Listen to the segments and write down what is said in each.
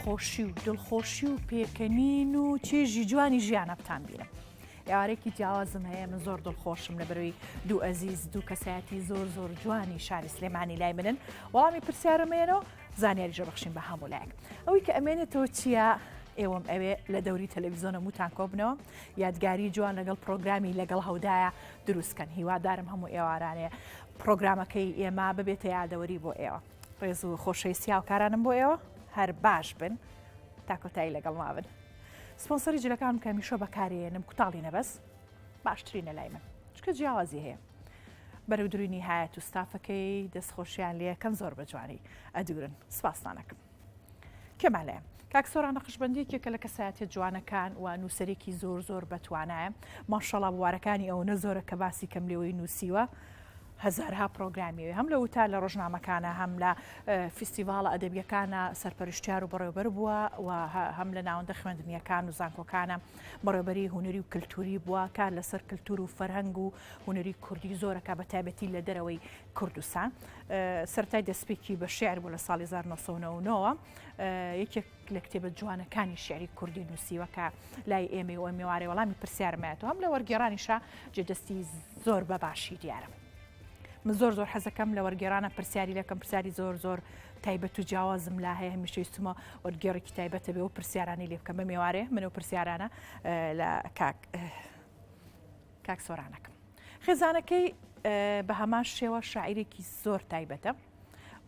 خۆشی و دڵخۆشی و پێکەنین و چێژی جوانی ژیانە بتان بینم. ئێوارێکی جیاوازم هەیە من زۆر دڵخۆشم لە بەروی دوو ئەزیز دوو کەسایەتی زۆر زۆر جوانی شاری سلێمانی لای منن وەڵامی پرسیارمێنەوە زانیاری ژەبەخشین بە هەموو لایەک ئەوەی کە ئەمێنێتەوە چییە؟ ئێوەم ئەوێ لە دەوری تەلەڤیزۆنە موتان کۆبنەوە یادگاری جوان لەگەڵ پرۆگرامی لەگەڵ هەودایە دروستکەن هیوادارم هەموو ئێوارانێ پرۆگرامەکەی ئێمە ببێتە یادەوەری بۆ ئێوە ڕێز و خۆشەویستی هاوکارانم بۆ ئێوە هەر باش بن تا کۆتایی لەگەڵ مابن سپۆنسەری جلەکانم کە هەمیشە بەکارێنم کوتاڵی نەبەس باشترینە لای من چکە جیاوازی هەیە بەرەو دروی نیهایەت و ستافەکەی دەستخۆشیان لەکەم زۆر بە جوانی ئەدورن سپاستانەکەم کێمان لایە کاک سۆران نەقشبەندی یەکێکە لە کەسایەتیە جوانەکان و نووسەرێکی زۆر زۆر بەتوانایە ماشەڵا بوارەکانی ئەوەنە زۆرە کە باسی کەم لێوەی نووسیوە هەزارها پرۆگرامی هەم لە وتار لە ڕۆژنامەکانە هەم لە فیستیڤاڵە ئەدەبیەکانە سەرپەرشتیار و بەڕێوبەر بووە و هەم لە ناوەندە خوێندنیەکان و زانکۆکانە بەڕێوبەری هونەری و کللتوری بووە کار لەسەر کللتور و فەرهەنگ و هونەری کوردی زۆرەکە بە تایبەتی لە دەرەوەی کوردستان سەرەتای دەستپێکی بە شیعر بوو لە ساڵی 1999 یەکێک لە کتێبە جوانەکانی شیعری کوردی نووسیوە کە لای ئێمەی و ئەمێوارێ وەڵامی پرسیارمایەتەوە هەم لە وەرگێڕانیشا جێدەستی زۆر بە باشی دیارە. من زۆر زۆر حەزەکەم لە وەرگێرانە پرسیاری لەکەم پرسیاری زۆر زۆر تایبەت و جیاوازم لا هەیە هەمیشە ویستمە وەرگێڕێکی تایبەتە بێ و پرسیارانی لێ بکەم بە مێوارێ من و پرسیارانە لە کاک کاک سۆرانەکەم. خێزانەکەی بە هەمان شێوە شاعیرێکی زۆر تایبەتە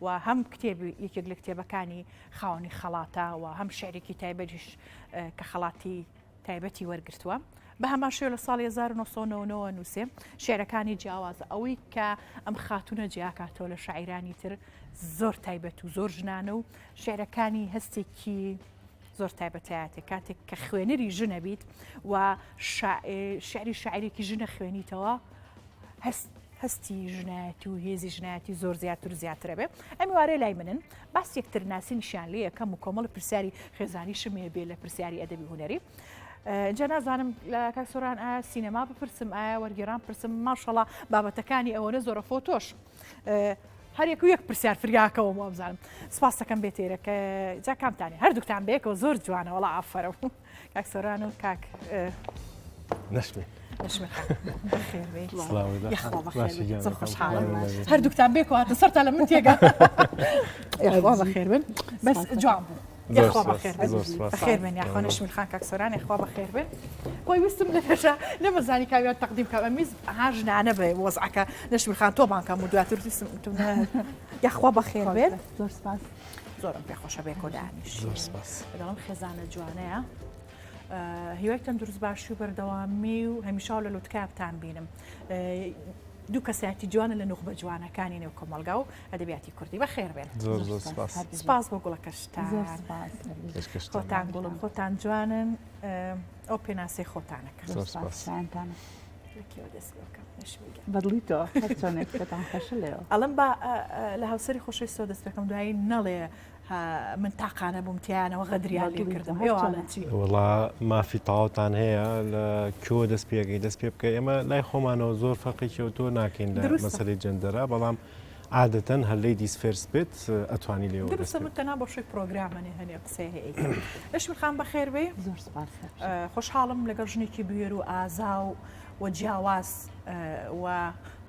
و هەم کتێبی یەکێک لە کتێبەکانی خاوەنی خەڵاتە و هەم شعرێکی تایبەتیش کە خەڵاتی تایبەتی وەرگتووە بە هەمان شێوە لە ساڵی 1999 نووسێ شعرەکانی جیاوازە ئەوەی کە ئەم خاتونە جیاکاتەوە لە شاعیرانی تر زۆر تایبەت و زۆر ژنانە و شعرەکانی هەستێکی زۆر تایبەتایەتێ کاتێک کە خوێنەری ژنە بیت و شعری شاعرێکی ژنە خوێنیتەوە هەست هەستی ژنایەتی و هێزی ژنایەتی زۆر زیاتر و زیاترە بێ ئەم وارێ لای منن باس یەکتر ناسینیشیان لێ یەکەم و کۆمەڵی پرسیاری خێزانیشم هەیە بێ لە پرسیاری ئەدەبی هونەری جا نازانم لە کاک سۆران ئایا سینەما بپرسم ئایا وەرگێران پرسم ماشەڵا بابەتەکانی ئەوەنە زۆرە فۆتۆش هەر یەک و یەک پرسیار فریاکەوم وابزانم سپاس دەکەم بێ تێرە کە جا کامتانێ هەردووکتان بەیەکەوە زۆر جوانە وەڵا ئافەرم کاک سۆران و کاک نەشمی نەشمی خان بەخێر بێی یاخوا بەخێر بێی زۆر خۆشحاڵم هەردووکتان بێکەوە هاتن سەرتان لە من تێگا یاخوا بەخێر بن بەس جوان بوو یاخوا بەخێر بن بەخێر بن یاخوا نەشمیل خان کاک سۆران یاخوا بەخێر بن خۆی ویستم لە پێشا نەمەزانی کاویان تەقدیم کەم ئەمیز ها ژنانە بێ وەزعەکە نەشمیل خان تۆ بانکەم و دواتر ویستم تۆ یاخوا بەخێر بێن زۆر سپاس زۆرم پێخۆشە بێکۆ دانیش زۆر سپاس لەگەڵم خێزانە جوانەیە هیوای تەندروست باشی و بەردەوامی و هەمیشە لە لوتکە بتان بینم دوو کەسایەتی جوانە لە نوخبە جوانەکانی نێو کۆمەڵگا و ئەدەبیاتی کوردی بەخێر بێن. زۆر زۆر سپاس. سپاس بۆ گوڵەکەشتان. زۆر سپاس. خۆتان گوڵن خۆتان جوانن ئەو پێناسەی خۆتانەکە. زۆر سپاس. شایانتانە. لەکێوە دەست پێ بکەم نەشمیگە. بەدڵی تۆ هەر چۆنێک پێتان خۆشە لێوە. ئەڵێم با لە هاوسەری خۆشەویستەوە دەست پێکەم دوایی نەڵێ من تاقانە بووم تیانەوە غەدریان لێ کردم ئێوە چی؟ وەڵا مافی تەواوتان هەیە لە کوێوە دەست پێەکەی دەست پێ بکە ئێمە لای خۆمانەوە زۆر فەرقێکی ئەوتۆ ناکەین لە مەسەلەی جەندەرا بەڵام عادەتەن هەر ladies first بێت ئەتوانی لێوە دروستە من تەنها بۆ شوی پرۆگرامەنێ هەنێ قسەی هەیە نەشمیل خان بەخێر بێ زۆر سپاس خۆشحاڵم لەگەڵ ژنێکی بوێر و ئازا و و جیاواز و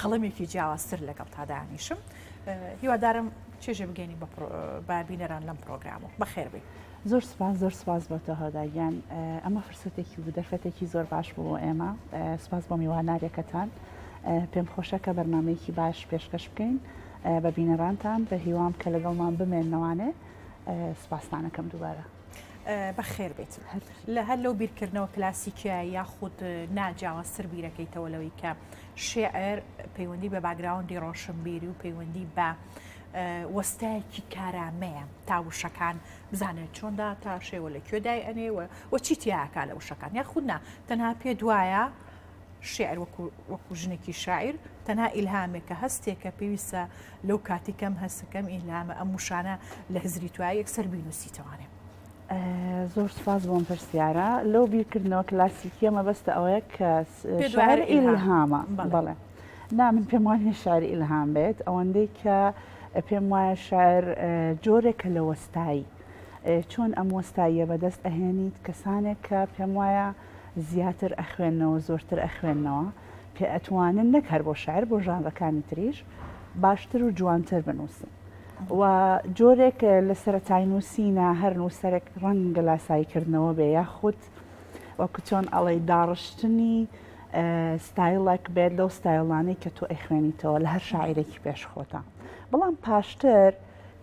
قەڵەمێکی جیاوازتر لەگەڵ تا دانیشم هیوادارم چێژێ بگەێنی بە بینەران لەم پرۆگرامە بەخێر بێ. زۆر سپاس زۆر سپاس بۆ تۆ هۆدا گیان ئەمە فرسەتێکی بوو دەرفەتێکی زۆر باش بوو بۆ ئێمە سپاس بۆ میوانارێکەتان پێم خۆشە کە بەرنمەیەکی باش پێشکەش بکەین بە بینەرانتان بە هیوام کە لەگەڵمان بمێننەوانێ سپاستانەکەم دووبارە. بەخێر بێت لە هەر لەو بیرکردنەوە کلاسیکیە یاخود ناجیاوازتر بیرەکەیتەوە لەوەی کە شێعر پەیوەندی بە background ی ڕۆشنبیری و پەیوەندی بە وەستایەکی کارامەیە تا وشەکان بزانێت چۆن داتاشێ و لە کوێ دای ئەنێ و و چی تیاکا لە وشەکان یاخود نا تەنها پێ دوایە شعر وەکو وەکو ژنێکی شاعیر تەنها ئیلهامێکە هەستێکە پێویستە لەو کاتی کەم هەستەکەم ئیلهامە ئەم وشانە لە هزری توای یەکسەر بینوسیتەوانێ. زۆر سوپاس بۆم پرسیارە لەو بیرکردنەوە کلاسیکیە مەبەستە ئەوەیە کە شاعر ئیلهامە بەڵێ نا من پێم وانیە شاعر ئیلهام بێت ئەوەندەی کە پێم وایە شاعر جۆرێکە لە وەستایی. چۆن ئەم وەستاییە بەدەست ئەهێنیت کەسانێک کە پێم وایە زیاتر ئەخوێننەوە زۆرتر ئەخوێننەوە پێ ئەتوانن نەک هەر بۆ شعر بۆ ژانرەکانی تریش باشتر و جوانتر بنووسن و جۆرێک لە سەرەتای نووسینە هەر نووسەرێک ڕەنگە لاساییکردنەوە بێ یاخود وەکو چۆن ئەڵێی داڕشتنی ستایڵێک بێت لەو ستایڵانەی کە تۆ ئەیخوێنیتەوە لە هەر شاعیرێکی پێش خۆتە بەڵام پاشتر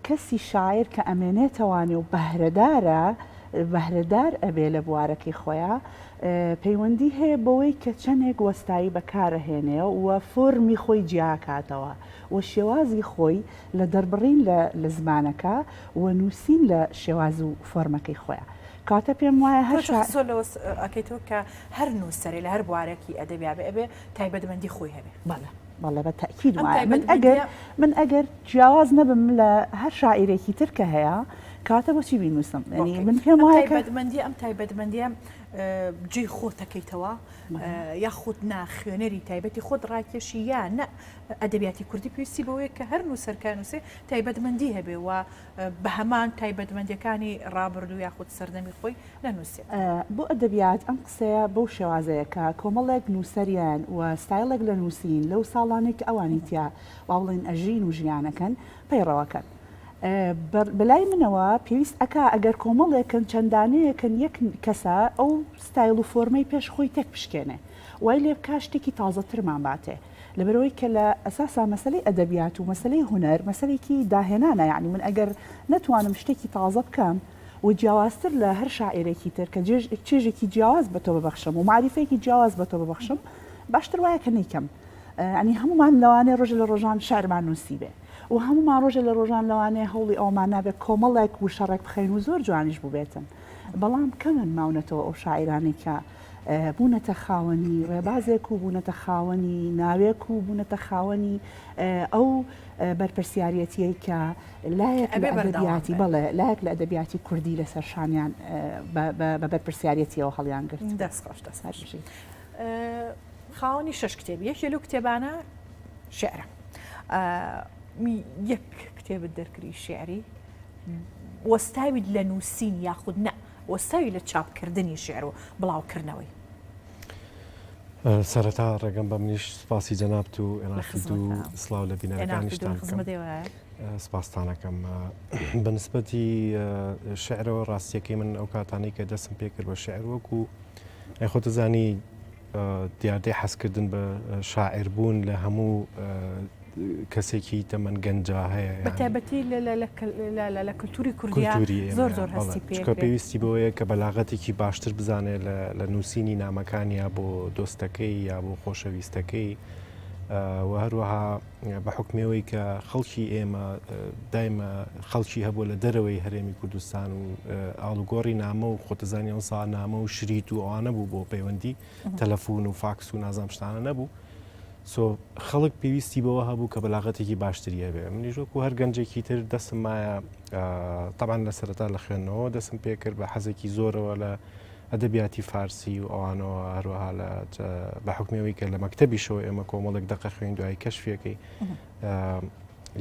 کەسی شاعیر کە ئەمێنێتەوانێ و بەهرەدارە بەهرەدار ئەبێ لە بوارەکەی خۆیا پەیوەندی هەیە بەوەی کە چەندێک وەستایی بەکارەهێنێ و فۆرمی خۆی جیاکاتەوە و شێوازی خۆی لە دەربڕین لە زمانەکە و نووسین لە شێواز و فۆرمەکەی خۆیا. کەواتە پێم وایە هەر شا. تۆ زۆر لەوە ئەکەیتەوە کە هەر نووسەرێ لە هەر بوارێکی ئەدەبیا بێ ئەبێ تایبەتمەندی خۆی هەبێ. بەڵێ بەڵێ بە تەئکید وایە. من ئەگەر من ئەگەر جیاواز نەبم لە هەر شاعیرێکی تر کە هەیە کەواتە بۆچی بینووسم؟ یانی من پێم وایە کە. تایبەتمەندی ئەم تایبەتمەندییە جێی خۆت ئەکەیتەوە یاخود نا خوێنەری تایبەتی خۆت ڕاکێشی یا نە ئەدەبیاتی کوردی پێویستی بەوەیە کە هەر نووسەر کە نووسێ تایبەتمەندی هەبێ و بە هەمان تایبەتمەندیەکانی ڕابردوو یاخود سەردەمی خۆی نەنووسێت. بۆ ئەدەبیات ئەم قسەیە بەو شێوازەیە کە کۆمەڵێک نووسەریان و ستایڵێک لە نووسین لەو ساڵانەی کە ئەوانی تیا با بڵێین ئەژین و ژیانەکەن پەیڕەوەکەن. بەلای منەوە پێویست ئەکا ئەگەر کۆمەڵێکن چەند دانەیەکن یەک کەسە ئەو ستایڵ و فۆرمەی پێش خۆی تێک بشکێنێ وای لێ بکا شتێکی تازەترمان باتێ. لەبەرئەوەی کە لە ئەساسا مەسەلەی ئەدەبیات و مەسەلەی هونەر مەسەلەیەکی داهێنانە یانی من ئەگەر نەتوانم شتێکی تازە بکەم و جیاوازتر لە هەر شاعیرێکی تر کە چێژێکی جیاواز بە تۆ ببەخشم و مەعریفەیەکی جیاواز بە تۆ ببەخشم باشتر وایە کە نەیکەم یانی هەموومان لەوانەیە ڕۆژێ لە ڕۆژان شعرمان نووسیبێ و هەموومان ڕۆژێ لە ڕۆژان لەوانەیە هەوڵی ئەوەمان نابێ کۆمەڵێک وشە ڕێک بخەین و زۆر جوانیش بووبێتن بەڵام کەمن ماونەتەوە ئەو شاعیرانەی کە بوونەتە خاوەنی ڕێبازێک و بوونەتە خاوەنی ناوێک و بوونەتە خاوەنی ئەو بەرپرسیارەتیەی کە لایەک لە ئەدەبیاتی بەڵێ لایەک لە ئەدەبیاتی کوردی لەسەر شانیان بە بەرپرسیارەتیەوە هەڵیان گرت. دەست خۆش دەست خۆش. خاوەنی شەش کتێب یەکێ لەو کتێبانە شعرە یەک کتێبت دەرکری شعری وەستاویت لە نووسین یاخود نە وەستاوی لە چاپکردنی شیعر و بڵاوکردنەوەی. سەرەتا ڕێگەم بە منیش سوپاسی جەنابت و ئێنارتی دوو سڵاو لە بینەرەکانیشتان بکەم. سپاستانەکەم. بە نسبەتی شعرەوە ڕاستیەکەی من ئەو کاتانەی کە دەستم پێکرد بە شعر وەکو ئەی خۆتەزانی دیاردەی حەزکردن بە شاعیر بوون لە هەموو کەسێکی تەمەن گەنجا هەیە بە تایبەتی لە کللتوری کوردی زۆر زۆر هەستی پێ چونکە پێویستی بەوەیە کە بەلاغەتێکی باشتر بزانێت لە نووسینی نامەکان یا بۆ دۆستەکەی یا بۆ خۆشەویستەکەی و هەروەها بە حکمەوەی کە خەڵکی ئێمە دایمە خەڵکی هەبوو لە دەرەوەی هەرێمی کوردستان و ئاڵوگۆڕی نامە و خۆتەزانی ئەو سا نامە و شریت و ئەوانە بوو بۆ پەیوەندی تەلەفۆن و فاکس و نازام شتانە نەبوو so خەڵک پێویستی بەوە هەبوو کە بەلاغەتێکی باشتری هەبێ منیش وەکو هەر گەنجێکی تر دەستم مایە تەبعەن لە سەرەتا لە خوێندنەوە دەستم پێکرد بە حەزێکی زۆرەوە لە ئەدەبیاتی فارسی و ئەوانەوە هەروەها لە بە حکمەوەی کە لە مەکتتەبیشەوە ئێمە کۆمەڵێک دەقە خوێن دوای کەشفەکەی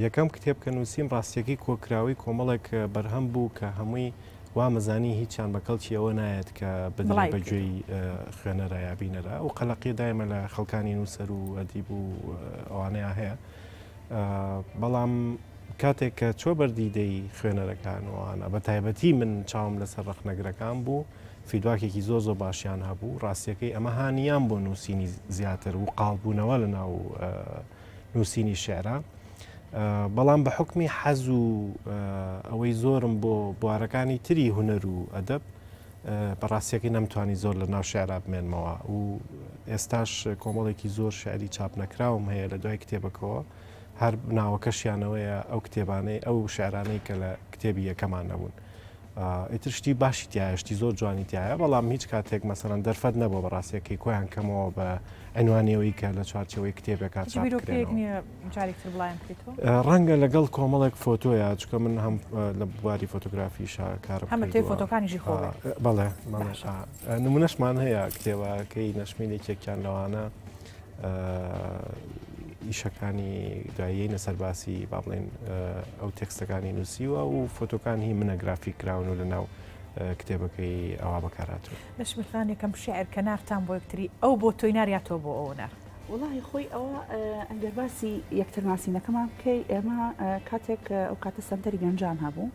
یەکەم کتێب کە نووسیم ڕاستیەکەی کۆکراوەی کۆمەڵێک بەرهەم بوو کە هەمووی وامەزانی هیچیان بە کەڵکی ئەوە نایەت کە بدرێ بە گوێی خوێنەرە یا بینەرە ئەو قەلەقیە دایمە لە خەڵکانی نووسەر و ئەدیب و ئەوانەیە هەیە بەڵام کاتێک کە چۆ بەردیدەی خوێنەرەکان وانە بە تایبەتی من چاوم لەسەر ڕەخنەگرەکان بوو feedback ێکی زۆر زۆر باشیان هەبوو ڕاستیەکەی ئەمە هانیان بۆ نووسینی زیاتر و قاڵبوونەوە لە ناو نووسینی شعرە بەڵام بە حوکمی حەز و ئەوەی زۆرم بۆ بوارەکانی تری هونەر و ئەدەب بە ڕاستیەکەی نەمتوانی زۆر لە ناو شعرا بمێنمەوە و ئێستاش کۆمەڵێکی زۆر شعری چاپ نەکراوم هەیە لە دوای کتێبەکەەوە هەر ناوەکەشیانەوەیە ئەو کتێبانەی ئەو شعرانەی کە لە کتێبی یەکەمان نەبوون. ئیتر شتی باشی تیایە شتی زۆر جوانی تیایە بەڵام هیچ کاتێک مەسەلەن دەرفەت نەبووە بە ڕاستیەکەی کۆیان کەمەوە بە عنوانی ئەوەی کە لە چوارچێوەی کتێبێکا هیچ چاپ بیرۆکەیەک بکرێنەوە. نییە جارێک تر بڵاویان بکەیتەوە؟ ڕەنگە لەگەڵ کۆمەڵێک فۆتۆیا چونکە من هەم لە بواری فۆتۆگرافیشا کارم هەمە تێ کردووە. فۆتۆکانیشی خۆ بێ. بەڵێ بەڵێ باشە. نمونەشمان هەیە کتێبەکەی نەشمین یەکێکیان لەوانە. ئیشەکانی دواییەینە سەر باسی با بڵێن ئەو تێکستەکانی نووسیوە و فۆتۆکان هی منە گرافیک کراون و لەناو کتێبەکەی ئەوا بەکارهاتوون. نەشمیل خان یەکەم شیعر کە ناردتان بۆ یەکتری ئەو بۆ تۆی نارد یا تۆ بۆ ئەو نارد؟ وەڵاهی خۆی ئەوە ئەگەر باسی یەکتر ناسینەکەمان بکەی ئێمە کاتێک ئەو کاتە سەنتەری گەنجان هەبوو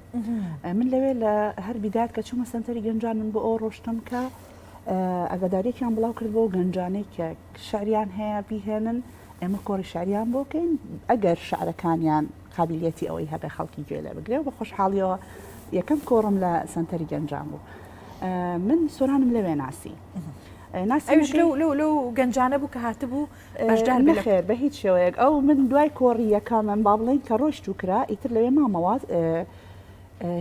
من لەوێ لە هەر بیدات کە چوومە سەنتەری گەنجان من بۆ ئەو ڕۆشتم کە ئاگاداریەکیان بڵاو کرد بۆ گەنجانەی کە شعریان هەیە بیهێنن ئێمە کۆڕی شعریان بۆ کەین ئەگەر شعرەکانیان قابلیەتی ئەوەی هەبێ خەڵکی گوێ لێ بگرێ و بە خۆشحاڵیەوە یەکەم کۆڕم لە سەنتەری گەنجان بوو من سۆرانم لەوێ ناسی ئەویش لەو لەو لەو گەنجانە بوو کە هاتبوو بەشدار بێ لە نەخێر بە هیچ شێوەیەک ئەو من دوای کۆڕی یەکەمم با بڵێین کە ڕۆیشت و کرا ئیتر لەوێ مامەوە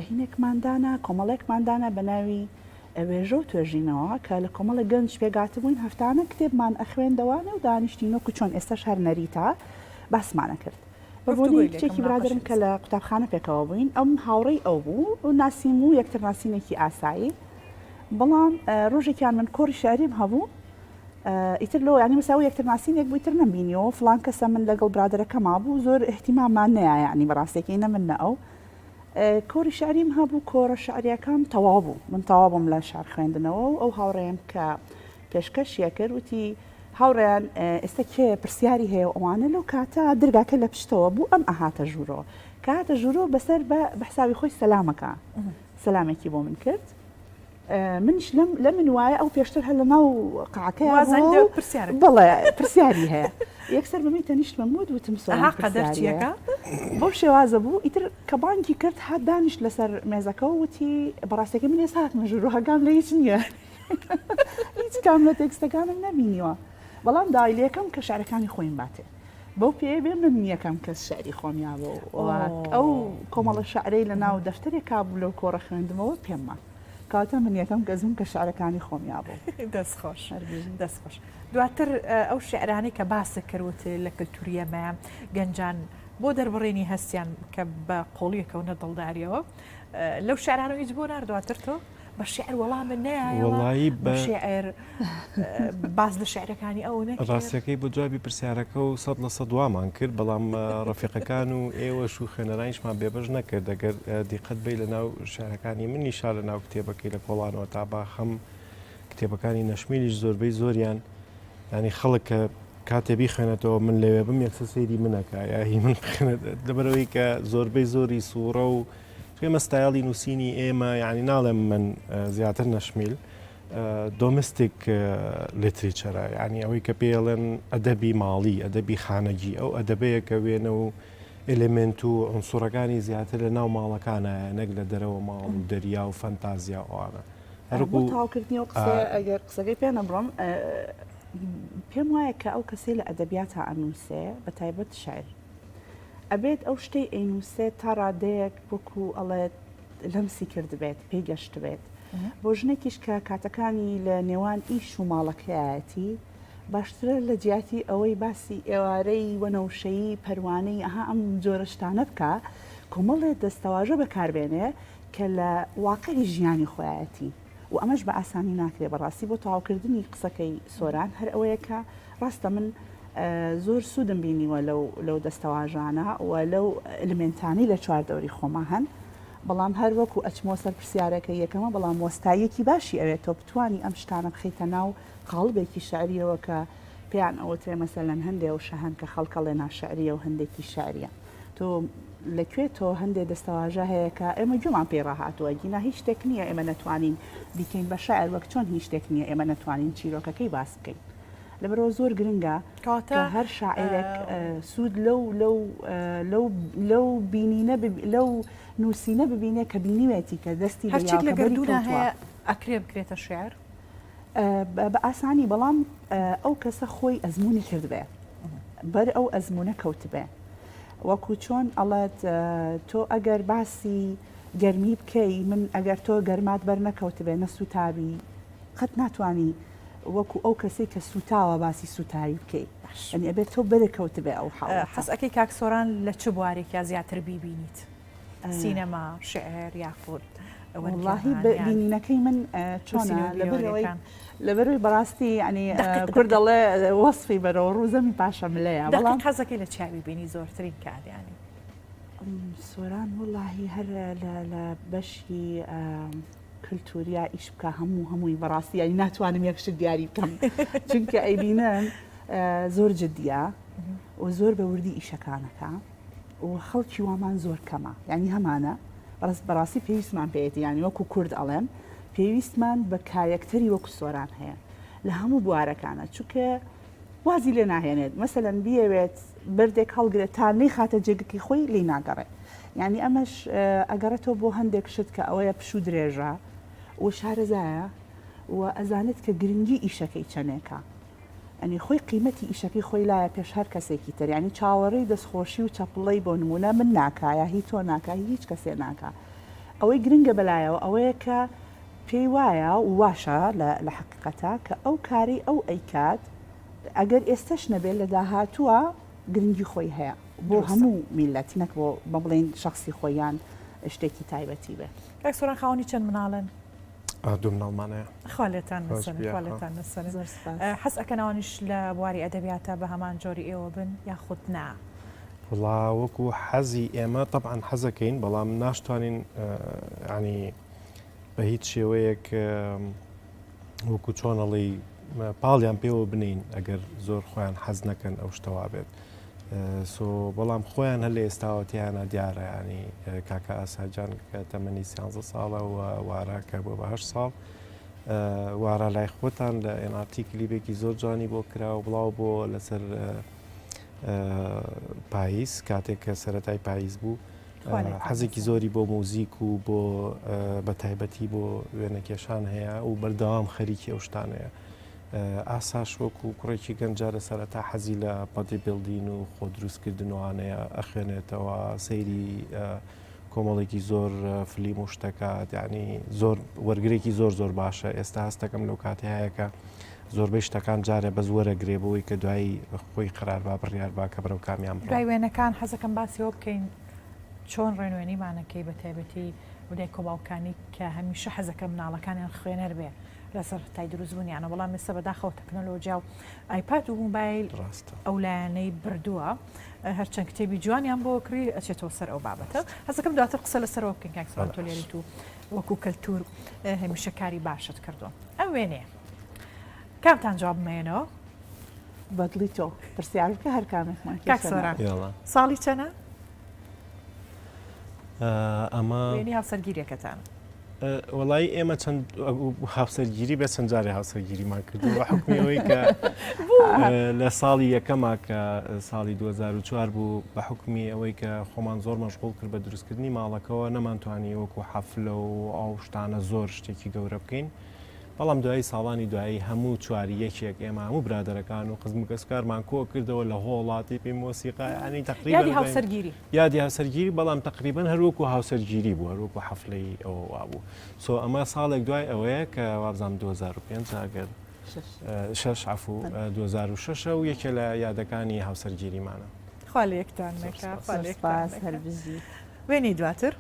هینێکمان دانا کۆمەڵێکمان دانا بە ناوی وێژە و توێژینەوە کە لە کۆمەڵێک گەنج پێکهاتبووین هەفتانە کتێبمان ئەخوێندەوانێ و دانیشتین وەکو چۆن ئێستاش هەر نەریتە باسمان ئەکرد. بە بۆنەی کچێکی برادەرم کە لە قوتابخانە پێکەوە بووین ئەم هاوڕێی ئەو بوو و ناسیم و یەکتر ناسینێکی ئاسایی بەڵام ڕۆژێکیان من کۆڕی شعریم هەبوو ئیتر لۆ ینی مەساوە یەکتر ناسینێک بوو ئیتر نەمبینیەوە فڵان کەسە من لەگەڵ برادەرەکەما بوو زۆر احتیمامان نەیا یعنی بەڕاستێکی نە من نە ئەو کۆری شعریم هەبوو کۆرە شعریەکەم تەواو بوو من تەواو بووم لە شعر خوێندنەوە و ئەو هاوڕێم کە پێشکەشیە کرد وتی هاوڕێیان ئێستا کێ پرسیاری هەیە و ئەوانە لەو کاتە درگاکە لە پشتەوە بوو ئەم ئەهاتە ژوورەوە کە هاتە ژوورەوە بەسەر بە بە حسابی خۆی سەلامەکە سەلامێکی بۆ من کرد منیش لەم لە من وایە ئەو پێشتر هەر لە ناو قاعەکەیا بووە پرسیار بەڵێ پرسیاری هەیە یەکسەر بەمی تەنیشتمم وت وتم سۆران ئەها قەدەر پرسیاری هەیە چیەکە بەو شێوازە بوو ئیتر کە بانگی کرد هات دانیشت لەسەر مێزەکە و وتی بەڕاستەکەی من ئێستا هاتمە ژوورەوە ئاگام لە هیچ نییە هیچ کام لە تێکستەکانم نەبینیوە بەڵام داوای لێکەم کە شعرەکانی خۆیم باتێ بەو پێیە بێ من یەکەم کەس شعری خۆم یابەوە ئەو کۆمەڵە شعرەی لە ناو دەفتەرێکا بوو لەو کۆڕە خوێندمەوە پێم ما کەواتە من یەکەم کەس بووم کە شعرەکانی خۆم یابوو. دەست خۆش دەست خۆش دواتر ئەو شعرانەی کە باست کرد وت لە کلتوری ئێمەیە گەنجان بۆ دەربڕینی هەستیان کە بە قۆڵیەکەونە دڵداریەوە لەو شعرانە هیچ بۆ نار دواتر تۆ بە شیعر وەڵامت نەیایەوە؟ وەڵایی بە شیعر باس لە شیعرەکانی ئەو نەکرد؟ ڕاستیەکەی بۆ جوابی پرسیارەکە و 100% وامان کرد بەڵام ڕەفیقەکان و ئێوەش و خوێنەرانیشمان بێبەش نەکرد ئەگەر دیقەت بەی لە ناو شیعرەکانی منیشا لە ناو کتێبەکەی لە کۆڵانەوە تا باخەم کتێبەکانی نەشمیلیش زۆربەی زۆریان ینی خەڵک کە کاتێ بیخوێنێتەوە من لەوێ بم یەکسەر سەیری منەکە یا هی من بخوێنێت لەبەرئەوەی کە زۆربەی زۆری سوڕە و ئێمە ستایڵی نووسینی ئێمە یعنی ناڵێم من زیاتر نەشمیل domestic literature ە یعنی ئەوەی کە پێڵێن ئەدەبی ماڵی ئەدەبی خانەگی ئەو ئەدەبەیە کە وێنە و ئلمنت و عنسوڕەکانی زیاتر لە ناو ماڵەکانە نەک لە دەرەوە ماڵ و دەریا و فەنتازیا ئەوانە هەرکو تاوکردنی و قسە ئەگەر قسەکەی پێ نەبڕم پێم وایە کە ئەو کەسەی لە ئەدەبیاتە ئەنووسێ بە تایبەت شعر ئەبێت ئەو شتەی ئەینووسێت تا ڕادەیەک وەکو ئەڵێت لەمسی کردبێت، پێی گەشتبێت. بۆ ژنێکیش کە کاتەکانی لە نێوان ئیش و ماڵەکەیایەتی، باشترە لە جیاتی ئەوەی باسی ئێوارەی وەنەوشەیی پەروانەی ئەها ئەم جۆرە شتانە بکا، کۆمەڵێ دەستەواژە بەکاربێنێ کە لە واقعی ژیانی خۆیایەتی و ئەمەش بە ئاسانی ناکرێ بەڕاستی بۆ تەواوکردنی قسەکەی سۆران هەر ئەوەیە کە ڕاستە من زۆر سوودم بینیوە لەو لەو دەستەواژانە و لەو ئلمێنتانەی لە چواردەوری خۆما هەن بەڵام هەر وەکو ئەچمەوە سەر پرسیارەکەی یەکەمە بەڵام وەستاییەکی باشی ئەوێت تۆ بتوانی ئەم شتانە بخەیتە ناو قاڵبێکی شعریەوە کە پێیان ئەوترێ مەسەلەن هەندێ وشە هەن کە خەڵک ئەڵێ ناشعریە و هەندێکی شعریە تۆ لە کوێ تۆ هەندێ دەستەواژە هەیە کە ئێمە گوێمان پێی ڕاهاتووە گینا هیچ شتێک نییە ئێمە نەتوانین بیکەین بە شعر وەک چۆن هیچ شتێک نییە ئێمە نەتوانین چیرۆکەکەی باس بکەین لەبەرئەوە زۆر گرنگە کە هەر شاعیرێک سوود لەو لەو لەو لەو بینینە لەو نووسینە ببینێ کە بینیوێتی کە دەستی هەرچێک لە گەردوونە هەیە ئەکرێ بکرێتە شعر بە ئاسانی بەڵام ئەو کەسە خۆی ئەزمموی کردبێ بەر ئەو ئەزمونە کەوتبێ وەکو چۆن ئەڵێت تۆ ئەگەر باسی گەرمی بکەی من ئەگەر تۆ گەرمات بەر نەکەوتبێ نەسووتابی قەت ناتوانی وەکو ئەو کەسەی کە سوتاوە باسی سوتاوی بکەی یانی ئەبێت تۆ بەرکەوتبێ ئەو حاڵەتە. حەز ئەکەی کاک سۆران لە چ بوارێکیا زیاتر بیبینیت؟ سینەما، شیعر یاخود. وەڵاهی بینینەکەی من چۆنە لەبەرەوەی لەبەرەوەی بەڕاستی ینی کورد دەڵێ وەصفی بەرەوە ڕوو زەمی پاشە ملەیە بەڵام حەزەکەی لە چاوی بینی زۆرترین کاریانی سۆران وەڵاهی هەر لە بەشی کللتوریا ئیش بکە هەموو هەمووی بەڕاستی ینی ناتوانم یەک شت دیاری بکەم چونکە ئەیبینم زۆر جدیە و زۆر بە وردی ئیشەکانەکە و خەڵکی وامان زۆر کەمە یانی هەمانە بەڕاست بەڕاستی پێویستمان پێیەتی یانی وەکو کورد ئەڵێم پێویستمان بە کارەکتەری وەکو سۆران هەیە لە هەموو بوارەکانە چونکە وازی لێ ناهێنێت مەسەلەن بیەوێت بەردێک هەڵگرێت تا نەیخاتە جێگەکەی خۆی لی ناگەڕێ یعنی ئەمەش ئەگەڕێتەوە بۆ هەندێک شت کە ئەوەیە پشوو درێژە و شارەزایە و ئەزانێت کە گرنگی ئیشەکەی چەندێکە یانی خۆی قیمەتی ئیشەکەی خۆی لایە پێش هەر کەسێکی تر یانی چاوەڕێی دەستخۆشی و چەپڵەی بۆ نموونە من ناکا یا هی تۆ ناکا هی هیچ کەسێ ناکا ئەوەی گرنگە بەلایەوە ئەوەیە کە پێی وایە و واشە لە حەقیقەتا کە ئەو کارەی ئەو ئەیکات ئەگەر ئێستەش نەبێت لە داهاتووە گرنگی خۆی هەیە بۆ هەموو میللەت نەک بۆ بە بڵێین شەخسی خۆی یان شتێکی تایبەتی بێ. کاک سۆران خاوەنی چەند مناڵن؟ دوو مناڵمان هەیە. خوا لێتان نەسەنێ خوا لێتان نەسەنێ. زۆر سپاس. حەز ئەکەن ئەوانیش لە بواری ئەدەبیاتە بە هەمان جۆری ئێوە بن یاخود نا؟ وەڵا وەکو حەزی ئێمە تەبعەن حەزەکەین بەڵام ناشتوانین یانی بە هیچ شێوەیەک وەکو چۆن ئەڵێی پاڵیان پێوە بنین ئەگەر زۆر خۆیان حەز نەکەن ئەو شتەوا بێت. سۆ بەڵام خۆیان هەر لە ئێستاوە تیانە دیارە ینی کاکە ئاساجان کە تەمەنی سیانزە ساڵە و وارا کە بۆ بە هەشت ساڵ وارا لای خۆتان لە NRT کلیپێکی زۆر جوانی بۆ کرا و بڵاو بۆ لەسەر پاییز کاتێک کە سەتای پاییز بوو حەزێکی زۆری بۆ موزیک و بۆ بە تایبەتی بۆ وێنەکێشان هەیە و بەردەوام خەریکی ئەو شتانەیە. ئاساش وەکو کوڕێکی گەنج جارە سەرەتا حەزی لە body building و خۆ دروستکردن وانەیە ئەخوێنێتەوە سەیری کۆمەڵێکی زۆر فلیم و شتەکات یعنی زۆر وەرگرێکی زۆر زۆر باشە ئێستا هەستەکەم لەو کاتەیە کە زۆربەی شتەکان جارێ بەس وەرەگرێ بۆی کە دوایی خۆی قرار با بڕیار با کە بەرەو کامیان بڕوا. دوای وێنەکان حەزەکەم باسی ئەوە بکەین چۆن ڕێنوێنیمانەکەی بە تایبەتی دایک و باوکانی کە هەمیشە حەزەکەن مناڵەکانیان خوێنەر بێ لە سەرەتای دروستبوونیانە بەڵام ئێستا بەداخەوە تەکنەلۆژیا و ئایپاد و موبایل ئەو لایەنەی بردووە هەرچەند کتێبی جوانیان بۆ کڕی ئەچێتەوە سەر ئەو بابەتە حەزەکەم دواتر قسە لەسەرەوە بکەین کاک سۆران تۆ لێریت و وەکو کەلتور هەمیشە کاری باشت کردووە ئەم وێنەیە کامتان جواب مێنەوە بەدڵی تۆ پرسیار بکە هەر کامێکمان کاک سۆران ساڵی چەنە ئەمە وێنەی هاوسەرگیریەکەتان وەڵایی ئێمە چەند هاوسەرگیری بێ چەند جارێ هاوسەرگیریمان کردو بە حکمی ئەوەی کە لە ساڵی یەکەما کە ساڵی 2004 بوو بە حکمی ئەوەی کە خۆمان زۆر مەشغوڵ کرد بە دروستکردنی ماڵەکەوە نەمانتوانی وەکو حەفلە و ئەو شتانە زۆر شتێکی گەورە بکەین بەڵام دوایی ساڵانی دوایی هەموو چواری یەکێک ئێمە هەموو برادەرەکان و خزم و کەسوکارمان کۆ کردەوە لە هۆڵا تیپی مۆسیقا یانی تەقریبەن یادی هاوسەرگیری. یادی هاوسەرگیری بەڵام تەقریبەن هەر وەکو هاوسەرگیری بوو هەر وەکو حەفلەی ئەوە وابوو so ئەمە ساڵێک دوای ئەوەیە کە وابزانم 2005 ئەگەر شەش عەفو 2006 و یەکێ لە یادەکانی هاوسەرگیریمانە. خوا لە یەکتان نەکا خوا لە یەکتان سپاس هەر نەکا. بژی. وێنەی دواتر.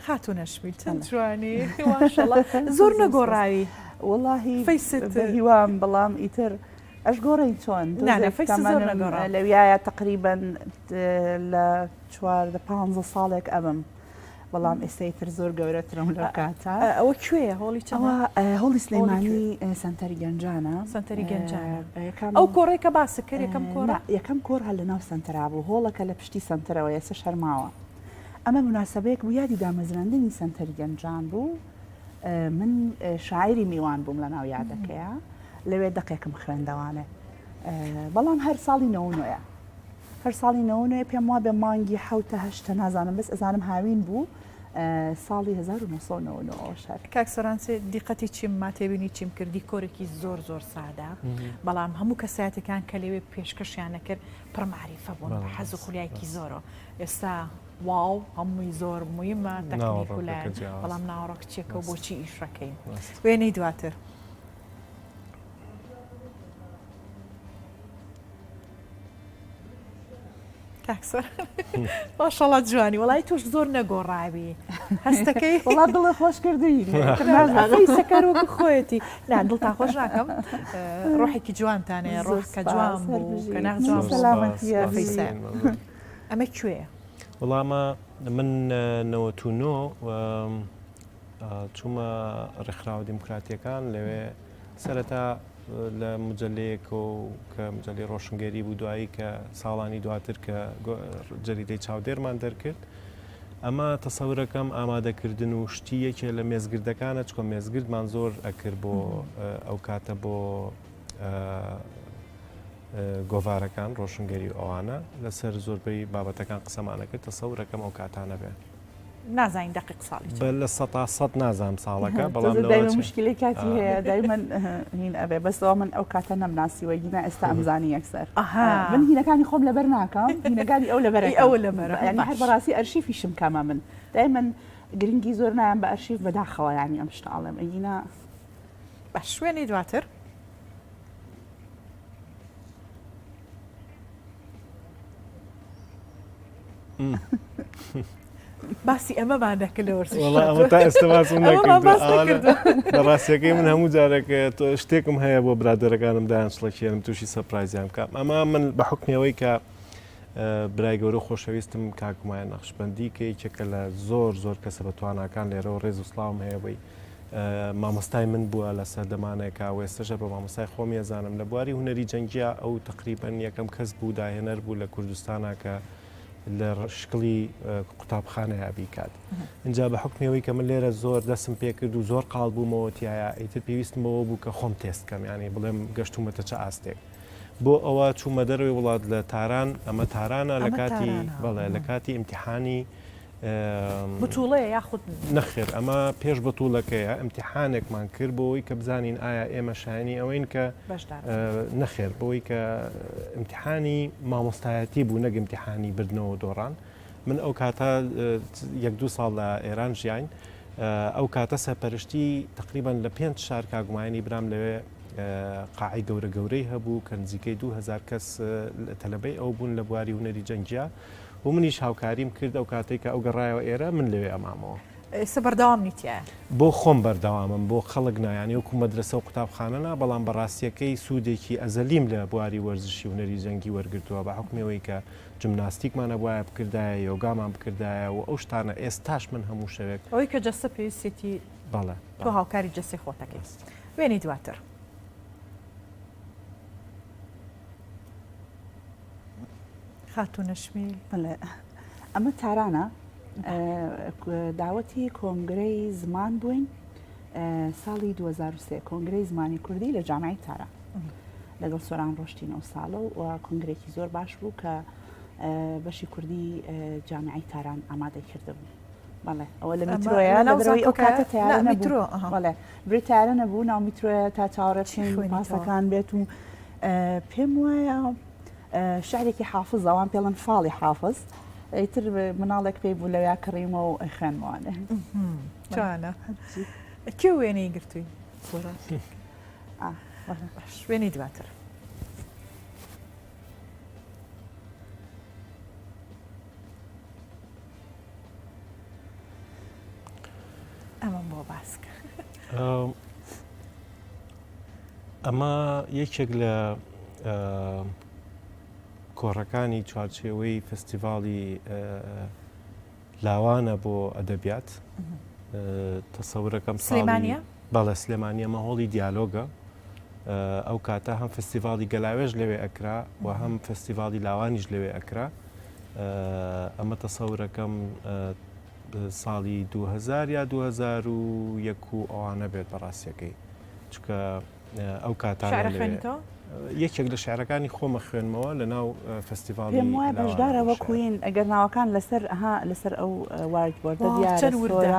خاتوو نەشمیل چەند جوانی ماشەڵا زۆر نەگۆڕاوی وەڵاهی فەیست بە هیوام بەڵام ئیتر ئەشگۆڕین چۆن نا نا فەیست زۆر نەگۆڕا لەویایە تقریبا لە 14 15 ساڵێک ئەبم بەڵام ئێستا ئیتر زۆر گەورەترم لەو کاتە. ئەوە کوێیە هۆڵی چەنە؟ ئەوە هۆڵی سلێمانی سەنتەری گەنجانە. سەنتەری گەنجانە. ئەو کۆڕەی کە باست کرد یەکەم کۆڕە؟ نا یەکەم کۆڕ هەر لەناو سەنتەرا بوو هۆڵەکە لە پشتی سەنتەرەوە ئێستاش هەر ماوە. ئەمە موناسەبەیەک بوو یادی دامەزراندنی سەنتەری گەنجان بوو من شاعیری میوان بووم لەناو یادەکەیا لەوێ دەقێکم خوێندەوانێ بەڵام هەر ساڵی نەوەونۆیە. هەر ساڵی نەوەونۆیە پێم وابێ مانگی حەوتە هەشتە نازانم بەس ئەزانم هاوین بوو ساڵی 1999 ئەوەش هەر. کاک سۆران چ دیقەتی چیم ما تێبینی چیم کرد دیکۆرێکی زۆر زۆر سادە بەڵام هەموو کەسایەتەکان کە لەوێ پێشکەشیان نەکرد پڕ مەعریفە بوون بە حەز و خولیایەکی زۆرەوە ئێستا واو هەمووی زۆر مویمە تەکنیک و لایەن بەڵام ناوەڕۆک چیەکە و بۆچی ئیشەکەین وێنەی دواتر. کاک سۆران ماشەڵا جوانی وەڵی تۆش زۆر نەگۆڕاوی هەستەکەی وڵا دڵە خۆش کردی سەکەر وەکو خۆیەتی نا دڵتان خۆش ناکەم ڕۆحێکی جوانتانەیە ڕۆح کە جوان بوو کە ناخ جوان سەلامەتیە فەیسە ئەمە کوێیە؟ وەڵامە من 99 چوومە ڕێکخراوە دیموکراتیەکان لەوێ سەرەتا لە مجلەیەک و کە مجلەی ڕۆشنگەری بوو دوایی کە ساڵانی دواتر کە جەریدەی چاودێرمان دەرکرد ئەمە تەسەورەکەم ئامادەکردن و شتی یەکێ لە مێزگردەکانە چکە مێزگردمان زۆر ئەکرد بۆ ئەو کاتە بۆ گۆڤارەکان ڕۆشنگەری و ئەوانە لەسەر زۆربەی بابەتەکان قسەمانەکرد تەسەورەکەم ئەو کاتانە بێ. نازانین دەقیق ساڵی چەند. بە 100% نازانم ساڵەکە بەڵام تۆزێ دایمە مشکلەی کاتی هەیە دایمەن هین ئەبێ بەس ئەوە من ئەو کاتە نەمناسیوە گینا ئێستا ئەمزانی یەکسەر ئەها من هینەکانی خۆم لەبەر ناکەم هینەکانی ئەو لەبەر ئەی ئەوە لەبەرە یانی هەر باش بەڕاستی ئەرشیفیشم کەمە من دایمەن گرنگی زۆر نایەم بە ئەرشیف بەداخەوە یانی ئەم شتە ئەڵێم ئەگینا باش شوێنی دواتر. باسی ئەمەمان نەکرد لە وەرزش وەڵا ئەمە تا ئێستا باسم نەکردووە. لە ڕاستیەکەی من هەموو جارێک شتێکم هەیە بۆ برادەرەکانم دایان شڵەکێنم تووشی surprise یان بکەم ئەمە من بە حوکمی ئەوەی کە برای گەورە خۆشەویستم کاک مایە نەخشبەندی کە یەکێکە لە زۆر زۆر کەسە بە تواناکان لێرەوە ڕێز و سڵاوم هەیە بۆی مامۆستای من بووە لە سەردەمانێکا و ئێستەشە بە مامۆستای خۆمی ئەزانم لە بواری هونەری جەنگیا ئەو تەقریبەن یەکەم کەس بوو داهێنەر بوو لە کوردستانا کە لە شکڵی قوتابخانەیا بیکات اینجا بە حکمی ئەوەی کە من لێرە زۆر دەسم پێکرد و زۆر قاڵ بوومەوە تایە ئیتر پێویستم بەوە بوو کە خۆم تێست کەم ینی بڵێم گەشتومەتە چ ئاستێک بۆ ئەوە چوومە دەرەوەی وڵات لە تاران ئەمە تارانە لە کاتی بەڵێ لە کاتی ئیمتحانی بتوڵەیە یاخود نەخێر ئەمە پێش بتوڵەکەیە ئیمتیحانێکمان کرد بۆ ئەوەی کە بزانین ئایا ئێمە شایەنی ئەوەین کە نەخێر بۆی کە ئیمتیحانی مامۆستایەتی بوو نەک ئیمتیحانی بردنەوە دۆڕان من ئەو کاتە یەک دوو ساڵ لە ئێران ژیاین ئەو کاتە سەرپەرشتی تقریبان لە پێنج شار کاگومایانی برام لەوێ قاعی گەورە گەورەی هەبوو کە نزیکەی 2000 کەس تەلەبەی ئەو بوون لە بواری هونەری جەنگیا و منیش هاوکاریم کرد ئەو کاتەی کە ئەو گەڕایەوە ئێرە من لەوێ ئەمامەوە. ئێستا بەردەوام نی تیایا؟ بۆ خۆم بەردەوامم بۆ خەڵک نا یانی وەکو مەدرەسە و قوتابخانە نا بەڵام بە ڕاستیەکەی سوودێکی ئەزەلیم لە بواری وەرزشی هونەری جەنگی وەرگرتووە بە حوکمی ئەوەی کە جمناستیکمان ئەبوایە بکردایە یۆگامان بکردایە و ئەو شتانە ئێستاش من هەموو شەوێک ئەوەی کە جەستە پێویستیەتی بەڵێ تۆ هاوکاری جەستەی خۆت ئەکەی. وێنەی دواتر. خاتوو نەشمیل. بەڵێ ئەمە تارانە داوەتی کۆنگرەی زمان بووین ساڵی 2003 کۆنگرەی زمانی کوردی لە جامعی تاران لەگەڵ سۆران ڕۆشتین ئەو ساڵە و کۆنگرێکی زۆر باش بوو کە بەشی کوردی جامعی تاران ئامادەی کردبوو بەڵێ ئەوە لە میترۆیە لەبەرەوەی ئەو کاتە تەیارە نەبوو بەڵێ بری تارە نەبوو ناو میترۆیە تا چاوەڕێ بکەین پاسەکان بێت و پێم وایە شعرێکی حافز ئەوان پێڵن فاڵی حافز ئیتر مناڵێک پێی بوو لەویا کڕیمە و خوێنمەوانێ جوانە کێ وێنەی گرتووی شوێنی دواتر. ئەمەم بۆ باسکە. ئەمە یەکێک لە کۆڕەکانی چوارچێوەی فستیڤاڵی لاوانە بۆ ئەدەبیات تەسەورەکەم سلێمانە بەڵێ سلێمانیە مە هۆڵی دیالۆگە ئەو کاتە هەم فستیڤاڵی گەلاوێژ لەوێ ئەکرا و هەم فستیڤاڵی لاوانیش لەوێ ئەکرا ئەمە تەسەورەکەم ساڵی 2000 یا 2001 و ئەوانە بێت بەڕاستیەکەی چونکە ئەو کاتانە شعر خوێنیتەوە؟ یەکێک لە شعرەکانی خۆمە خوێنمەوە لە ناو فستیڤاڵی پێم وایە بەشدارە وەکوین ئەگەر ناوەکان لەسەر ها لەسەر ئەو whiteboard ە دیارە چەند وردە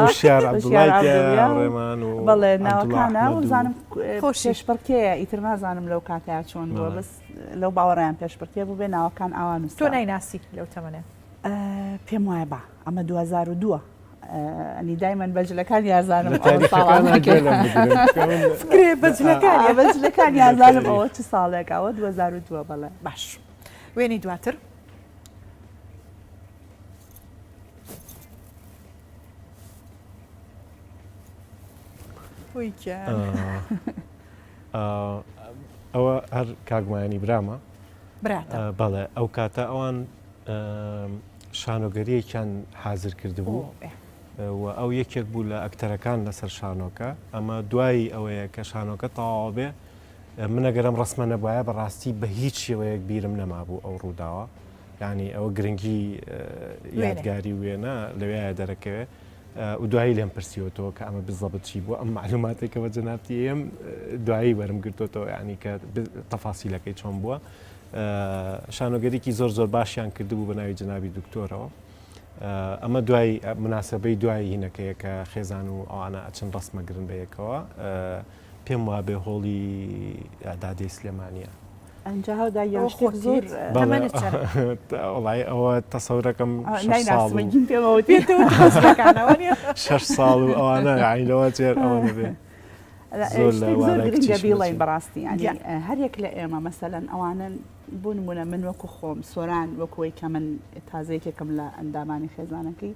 وشیار عەبدوڵای تیایە ڕێمان و بەڵێ ناوەکانە وزانم پێشبڕکێیە ئیتر نازانم لەو کاتەیا چۆن بووە بەس لەو باوەڕیان پێشبڕکێ بوو بێ ناوەکان ئاوا نووسراوە تۆ نایناسی لەو تەمەنە؟ پێم وایە با ئەمە 2002 ئەنی دایمەن بەجلەکان یازانم فکرێ بەجلەکان بەجلەکان یازانم ئەوە چ ساڵێک ئەوە 2002 بەڵێ باش وێنەی دواتر. ئەوە هەر کاگومانی برامە بەڵێ ئەو کاتە ئەوان شانۆگەریەکیان حازر کردبوو و ئەو یەکێک بوو لە ئەکتەرەکان لەسەر شانۆکە ئەمە دوایی ئەوەیە کە شانۆکە تەواو بێ من ئەگەر ئەم ڕسمە نەبوایە بەڕاستی بە هیچ شێوەیەک بیرم نەمابوو ئەو ڕووداوە یعنی ئەوە گرنگی یادگاری وێنە لەوێ دەرەکەوێ و دوایی لێم پرسیوەتەوە کە ئەمە بزەبت چی بووە ئەم معلوماتێکە بە جەنابتی ئێم دوایی وەرم گرتوتەوە ینی کە تەفاسیلەکەی چۆن بووە شانۆگەریکی زۆر زۆر باشیان کردبوو بە ناوی جەنابی دکتۆرەوە ئەمە دوای مناسبەی دوای هینەکەیە کە خێزان و ئەوانە ئەچن ڕسمەگرن بە یەکەوە پێم وابێ هۆڵی ئەعدادی سلێمانیە. ئەنجا هەودا گیان شتێک زۆر تەمەنت چەند؟ وەڵای ئەوە تەسەورەکەم شەش ساڵ و شەش ساڵ و ئەوانە یانی لەوە چێر ئەوە نەبێ. زۆر لە زۆر گرنگە بیڵێین بەڕاستی یانی هەر یەک لە ئێمە مەسەلەن ئەوانە بۆ نمونە من وەکو خۆم سۆران وەکوەی کە من تازە یەکێکم لە ئەندامانی خێزانەکەی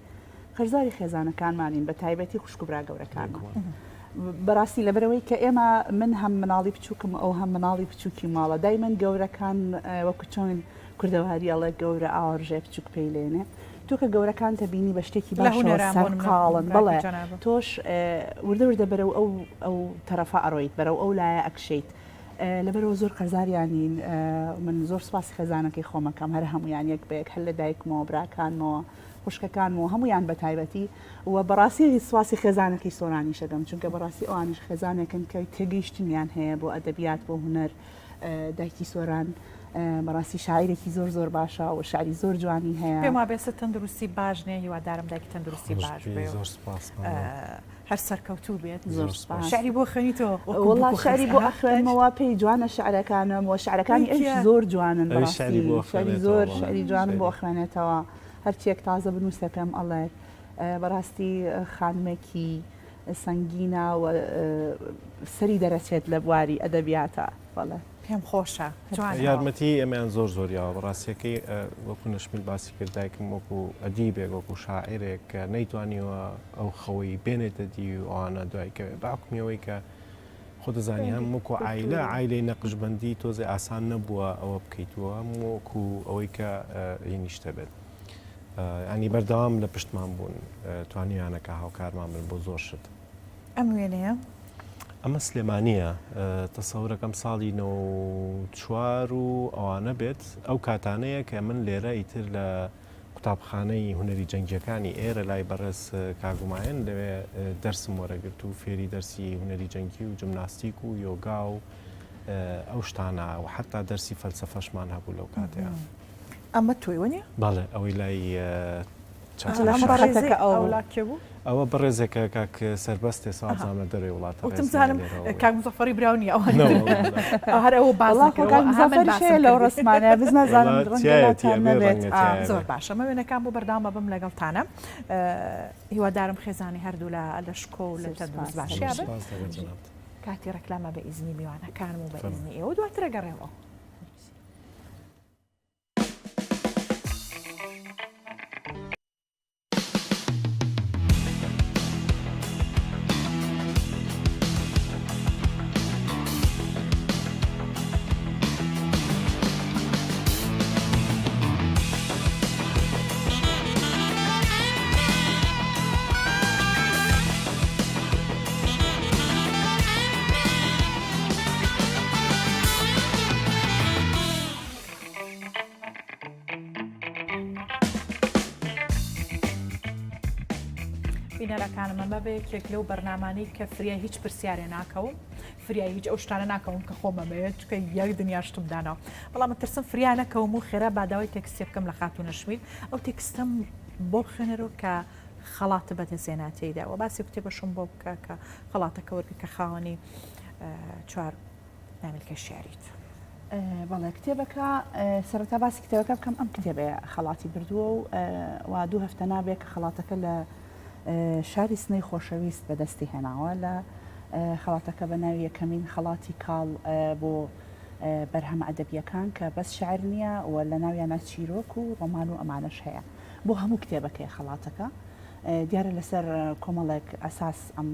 قەرزاری خێزانەکانمانین بە تایبەتی خوشک و برا گەورەکانمان. بەڕاستی لەبەرئەوەی کە ئێمە من هەم مناڵی بچووکم ئەو هەم مناڵی بچووکی ماڵە دایمەن گەورەکان وەکو چۆن کوردەواری ئەڵێ گەورە ئاوەڕژێ بچووک پێی لێنێ تۆ کە گەورەکانتە بینی بە شتێکی باشەوە سەرقاڵن بەڵێ تۆش وردە وردە بەرەو ئەو ئەو تەرەفە ئەڕۆیت بەرەو ئەو لایە ئەکشیت لەبەرەوە زۆر قەرزاریانین من زۆر سپاسی خێزانەکەی خۆمەکەم هەر هەمویان یەک بە یەک هەر لە دایکمەوە براکانمەوە خوشکەکانمەوە هەمویان بە تایبەتی و بەڕاستی سوپاسی خێزانەکەی سۆرانیش ئەکەم چونکە بەڕاستی ئەوانیش خێزانێکن کە تێگەیشتنیان هەیە بۆ ئەدەبیات بۆ هونەر دایکی سۆران بەڕاستی شاعیرێکی زۆر زۆر باشە و شعری زۆر جوانی هەیە. پێم وابێ سە تەندروستی باش نیە هیوادارم دایکی تەندروستی باش بێ زۆر سپاس هەر سەرکەوتوو بێت زۆر سپاس شعری بۆ خوێنیتەوە وەڵا شعری بۆ ئەخوێنمەوە پێی جوانە شعرەکانم و شعرەکانی ئەویش زۆر جوانن بەڕاستی شعری زۆر شعری جوانم بۆ ئەخوێنێتەوە هەرچیەک تازە بنووسێ پێم ئەڵێت بەڕاستی خانمێکی سەنگینە و سەری دەرەچێت لە بواری ئەدەبیاتە بەڵێ. پێم خۆشە جوانە. یارمەتی ئێمەیان زۆر زۆر یاوە بەڕاستیەکەی وەکو نەشمیل باسی کرد دایکم وەکو ئەدیبێک وەکو شاعیرێک کە نەیتوانیوە ئەو خەوەی بێنێتە دی و ئەوانە دوای کەوێ بە حوکمی ئەوەی کە خۆ دەزانی هەم وەکو عایلە عایلەی نەقشبەندی تۆزێ ئاسان نەبووە ئەوە بکەیتەوە هەم وەکو ئەوەی کە هینیشتە بێت ینی بەردەوام لە پشتمان بوون توانیانە کە هاوکارمان بن بۆ زۆر شت. ئەم وێنەیە؟ ئەمە سلێمانییە تەسەورەکەم ساڵی 94 و ئەوانە بێت ئەو کاتانەیە کە من لێرە ئیتر لە قوتابخانەی هونەری جەنگیەکانی ئێرە لای بەڕێز کاگومایەن لەوێ دەرسم وەرەگرت و فێری دەرسی هونەری جەنگی و جمناستیک و یۆگا و ئەو شتانە و حتا دەرسی فەلسەفەشمان هەبوو لەو کاتەیە. ئەمە تۆی وەنیە؟ بەڵێ ئەوەی لای ئەوە بەڕێزێکە کاک سەربەست ئێستا وابزانم لە دەرەوەی وڵاتە وتم زانم کاک مزەفەری براو نییە ئەوە هەر ئەوە باس کاک مزەفەریش هەیە لەو ڕەسمانە بز نازانم ڕەنگە لاتان نەبێت زۆر باشە مە وێنەکان بۆ بەردەوام بم لەگەڵتانە هیوادارم خێزانی هەردوو لە لە شکۆ و لە تەندروست باشیا بن کاتی ڕێکلامە بە ئیزنی میوانەکانم و بە ئیزنی ئێوە دواتر ئەگەڕێمەوە. بینەرەکانم ئەمە بە یەکێک لەو بەرنامانەی کە فریای هیچ پرسیارێ ناکەوم فریای هیچ ئەو شتانە ناکەوم کە خۆم ئەمەوێت چونکە یەک دنیا شتم داناوە بەڵام ئەترسم فریا نەکەوم و خێرا باداوای تێکستێ بکەم لە خاتوو نەشمیل ئەو تێکستەم بۆ بخوێنەرەوە کە خەڵاتە بەدەستهێنا تێیدا و باسی کتێبەشم بۆ بکە کە خەڵاتەکە وەرگرت کە خاوەنی چوار نامیلکە شیعریت. بەڵێ کتێبەکە سەرەتا باسی کتێبەکە بکەم ئەم کتێبەیە خەڵاتی بردووە و وا دوو هەفتە نابێ کە خەڵاتەکە لە شاری سنەی خۆشەویست بەدەستی هێناوە لە خەڵاتەکە بە ناوی یەکەمین خەڵاتی کاڵ بۆ بەرهەمە ئەدەبییەکان کە بەس شعر نییە و لە ناویانە چیرۆک و ڕۆمان و ئەمانەش هەیە بۆ هەموو کتێبەکەی خەڵاتەکە دیارە لەسەر کۆمەڵێک ئەساس ئەم.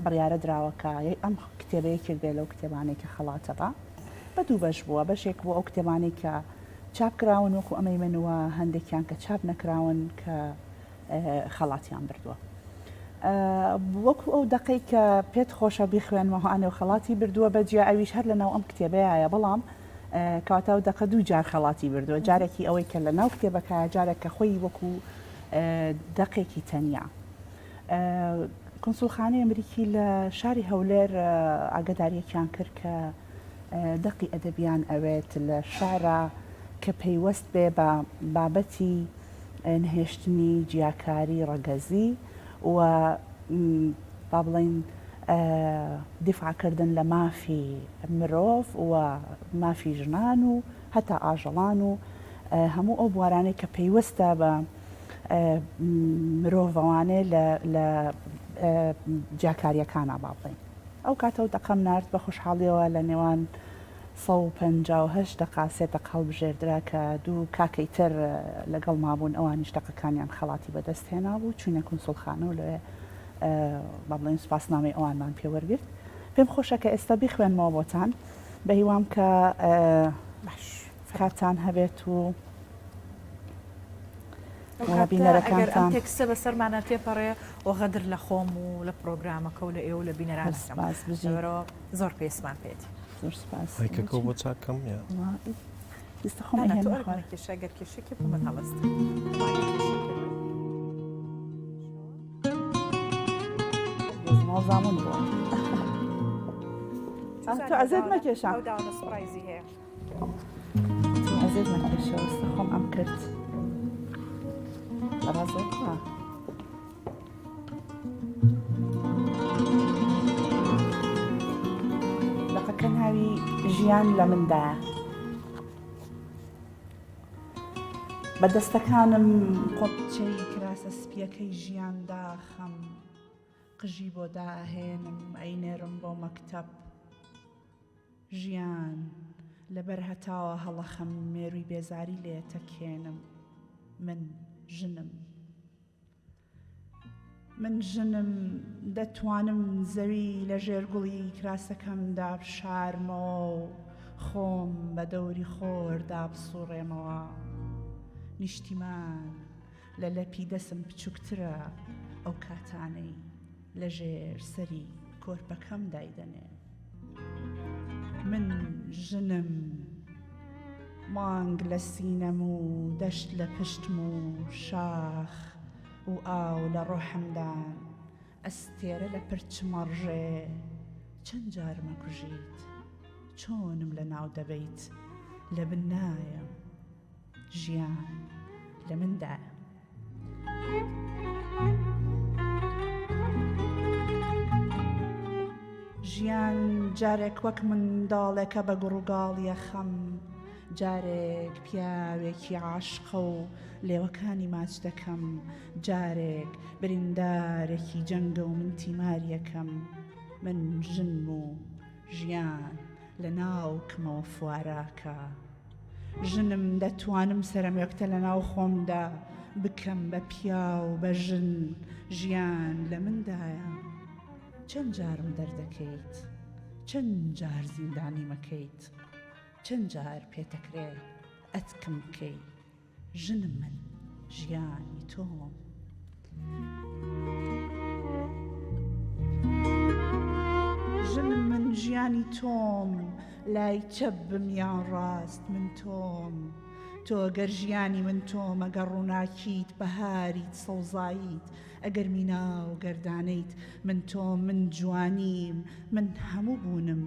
بڕیارە دراوە کە ئەم کتێبە یەکێک بێ لەو کتێبانەی کە خەڵاتە بە بە دوو بەش بووە بەشێک بۆ ئەو کتێبانەی کە چاپ کراون وەکو ئەمەی من و هەندێکیان کە چاپ نەکراون کە خەڵاتیان بردووە. وەکو ئەو دەقەی کە پێت خۆشە بیخوێنمەوە ئەنێو خەڵاتی بردووە بە جیا ئەویش هەر لەناو ئەم کتێبەیە بەڵام کەواتە ئەو دەقە دوو جار خەڵاتی بردووە جارێکی ئەوەی کە لە ناو کتێبەکە جارێک کە خۆی وەکو دەقێکی تەنیا. کونسوڵخانەی ئەمریکی لە شاری هەولێر ئاگداریەکیان کرد کە دەقی ئەدەبیان ئەوێت لە شارە کە پەیوەست بێ بە بابەتی نەهێشتنی جیاکاری ڕەگەزی و با بڵێین دیفاع کردن لە مافی مرۆڤ و مافی ژنان و هەتا ئاژەڵان و هەموو ئەو بوارانەی کە پەیوەستە بە مرۆڤەوانێ لە جیاکاریەکانە با بڵێین ئەو کاتە و دەقەم نارد بە خۆشحاڵیەوە لە نێوان 158 دەقا سێ دەق هەڵبژێردرا کە دوو کاکەی تر لەگەڵ مابوون ئەوانیش دەقەکانیان خەڵاتی بەدەست هێنابوو چوینە کونسوڵخانە و لەوێ با بڵێین سوپاسنامەی ئەوانمان پێ وەرگرت پێم خۆشە کە ئێستا بیخوێنمەوە بۆتان بە هیوام کە باش کاتان هەبێت و بینەرەکانتان تێکستە بەسەرمانە تێپەڕێ و غەدر لە خۆم و لە پرۆگرامەکە و لە ئێوە لە بینەرانەکەم زۆر پێسمان پێێتی زۆر سپاس مایکەکە بۆ چاکەم یا ئێستا خۆم ئەهێنمە خوار. کێشە گەر کێشەکێ بوو من هەڵەستم. دەستماڵ زامون بووە. تۆ ئەزێت مەکێشە. ئەو داوە سپرایزی هەیە. تۆ ئەزێت مەکێشە ئێستا خۆم ئەم کرد. بەڕازێت دەقەکە ناوی ژیان لە مندایە. بە دەستەکانم قۆپچەی کراسە سپیەکەی ژیان داخەم، قژی بۆ دائەهێنم ئەینێرم بۆ مەکتەب. ژیان لەبەر هەتاوە هەڵەخەم مێرووی بێزاری لێ تەکێنم. من ژنم. من ژنم دەتوانم زەوی لە ژێر گوڵی کراسەکەمدا بشارمەوە و خۆم بە دەوری خۆردا بسوڕێمەوە. نیشتیمان لە لەپی دەسم بچووکترە ئەو کاتانەی لە ژێر سەری کۆرپەکەم دایدەنێم. من ژنم مانگ لە سینەم و دەشت لە پشتم و شاخ و ئاو لە ڕۆحمدان ئەستێرە لە پرچم ئەڕژێ چەند جار مەکوژیت چۆنم لە ناو دەبەیت لە بن نایەم ژیان لە مندایە. ژیان جارێک وەک منداڵێکە بە گوڕوگاڵیە خەم جارێک پیاوێکی عاشقە و لێوەکانی ماچ دەکەم جارێک بریندارێکی جەنگە و من تیماریەکەم من ژنم و ژیان لە ناوکمەوە فواراکە. ژنم دەتوانم سەرەمێکتە لەناو خۆمدا بکەم بە پیاو بە ژن ژیان لە مندایە چەند جارم دەردەکەیت چەند جار زیندانی مەکەیت چەند جار پێتەکرێ ئەتکم بکەی ژنم من ژیانی تۆم. ژنم من ژیانی تۆم لای چەپ بم یان ڕاست من تۆم تۆ گەر ژیانی من تۆم ئەگەر ڕووناکیت بەهاریت سەوزاییت ئەگەر مینا و گەردانەیت من تۆم من جوانیم من هەموو بوونم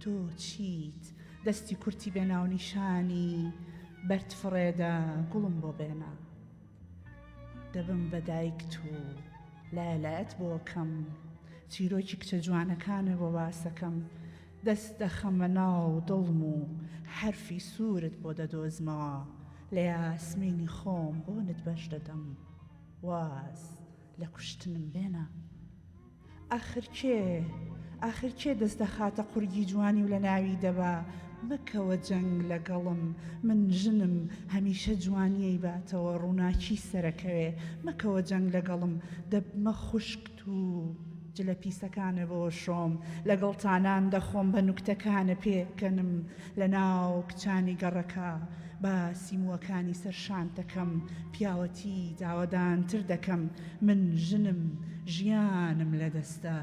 تۆ چیت دەستی کورتی بێ ناونیشانی بەرد فڕێدە گوڵم بۆ بێنە دەبم بە دایکت و لایە لایەت بۆ کەم چیرۆکی کچە جوانەکانت بۆ باسەکەم دەست دەخەمە ناو دڵم و حەرفی سوورت بۆ دەدۆزمەوە لە یاسمینی خۆم بۆنت بەش دەدەم واز لە کوشتنم بێنە. ئاخر کێ، ئاخر کێ دەست دەخاتە قورگی جوانی و لەناوی دەبا؟ مەکەوە جەنگ لەگەڵم، من ژنم، هەمیشە جوانی ئەیباتەوە، ڕووناکی سەرەکەوێ، مەکەوە جەنگ لەگەڵم، دەبمە خوشکت و. جلە پیسەکانە بۆ شۆم لەگەڵتا نان دەخۆم بە نوکتەکانە پێکەنم لەناو کچانی گەڕەکە باسی مووەکانی سەر شانت دەکەم پیاوەتی داوەدانتر دەکەم من ژنم ژیانم لەدەستە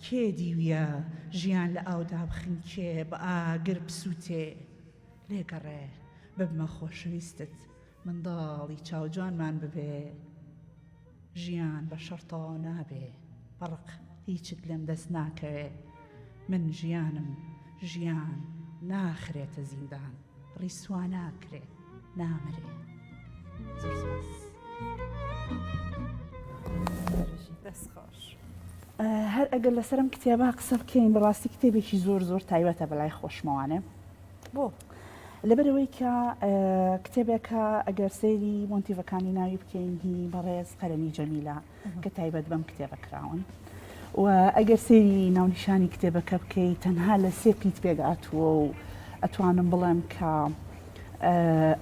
کێ دیویە ژیان لە ئاودا بخنکێ بە ئاگر بسووتێ لێگەڕێ ببمە خۆشەویستت منداڵی چاوجوانمان ببێ ژیان بە شەڕ تەواو نابێ بە ڕق هیچت لێم دەست ناکەوێ من ژیانم ژیان ناخرێتە زیندان ڕیسوا ناکرێ نامرێ زۆر سپاس. دەست خۆش. هەر ئەگەر لەسەر ئەم کتێبە قسە بکەین بەڕاستی کتێبێکی زۆر زۆر تایبەتە بەلای خۆشمەوانێ. بۆ؟ لەبەرئەوەی کە کتێبێکە ئەگەر سەیری مۆتیڤەکانی ناوی بکەین هی بەڕێز قەرەنی جەمیلە کە تایبەت بەم کتێبە کراون و ئەگەر سەیری ناونیشانی کتێبەکە بکەی تەنها لە سێ پیت پێکهاتووە و ئەتوانم بڵێم کە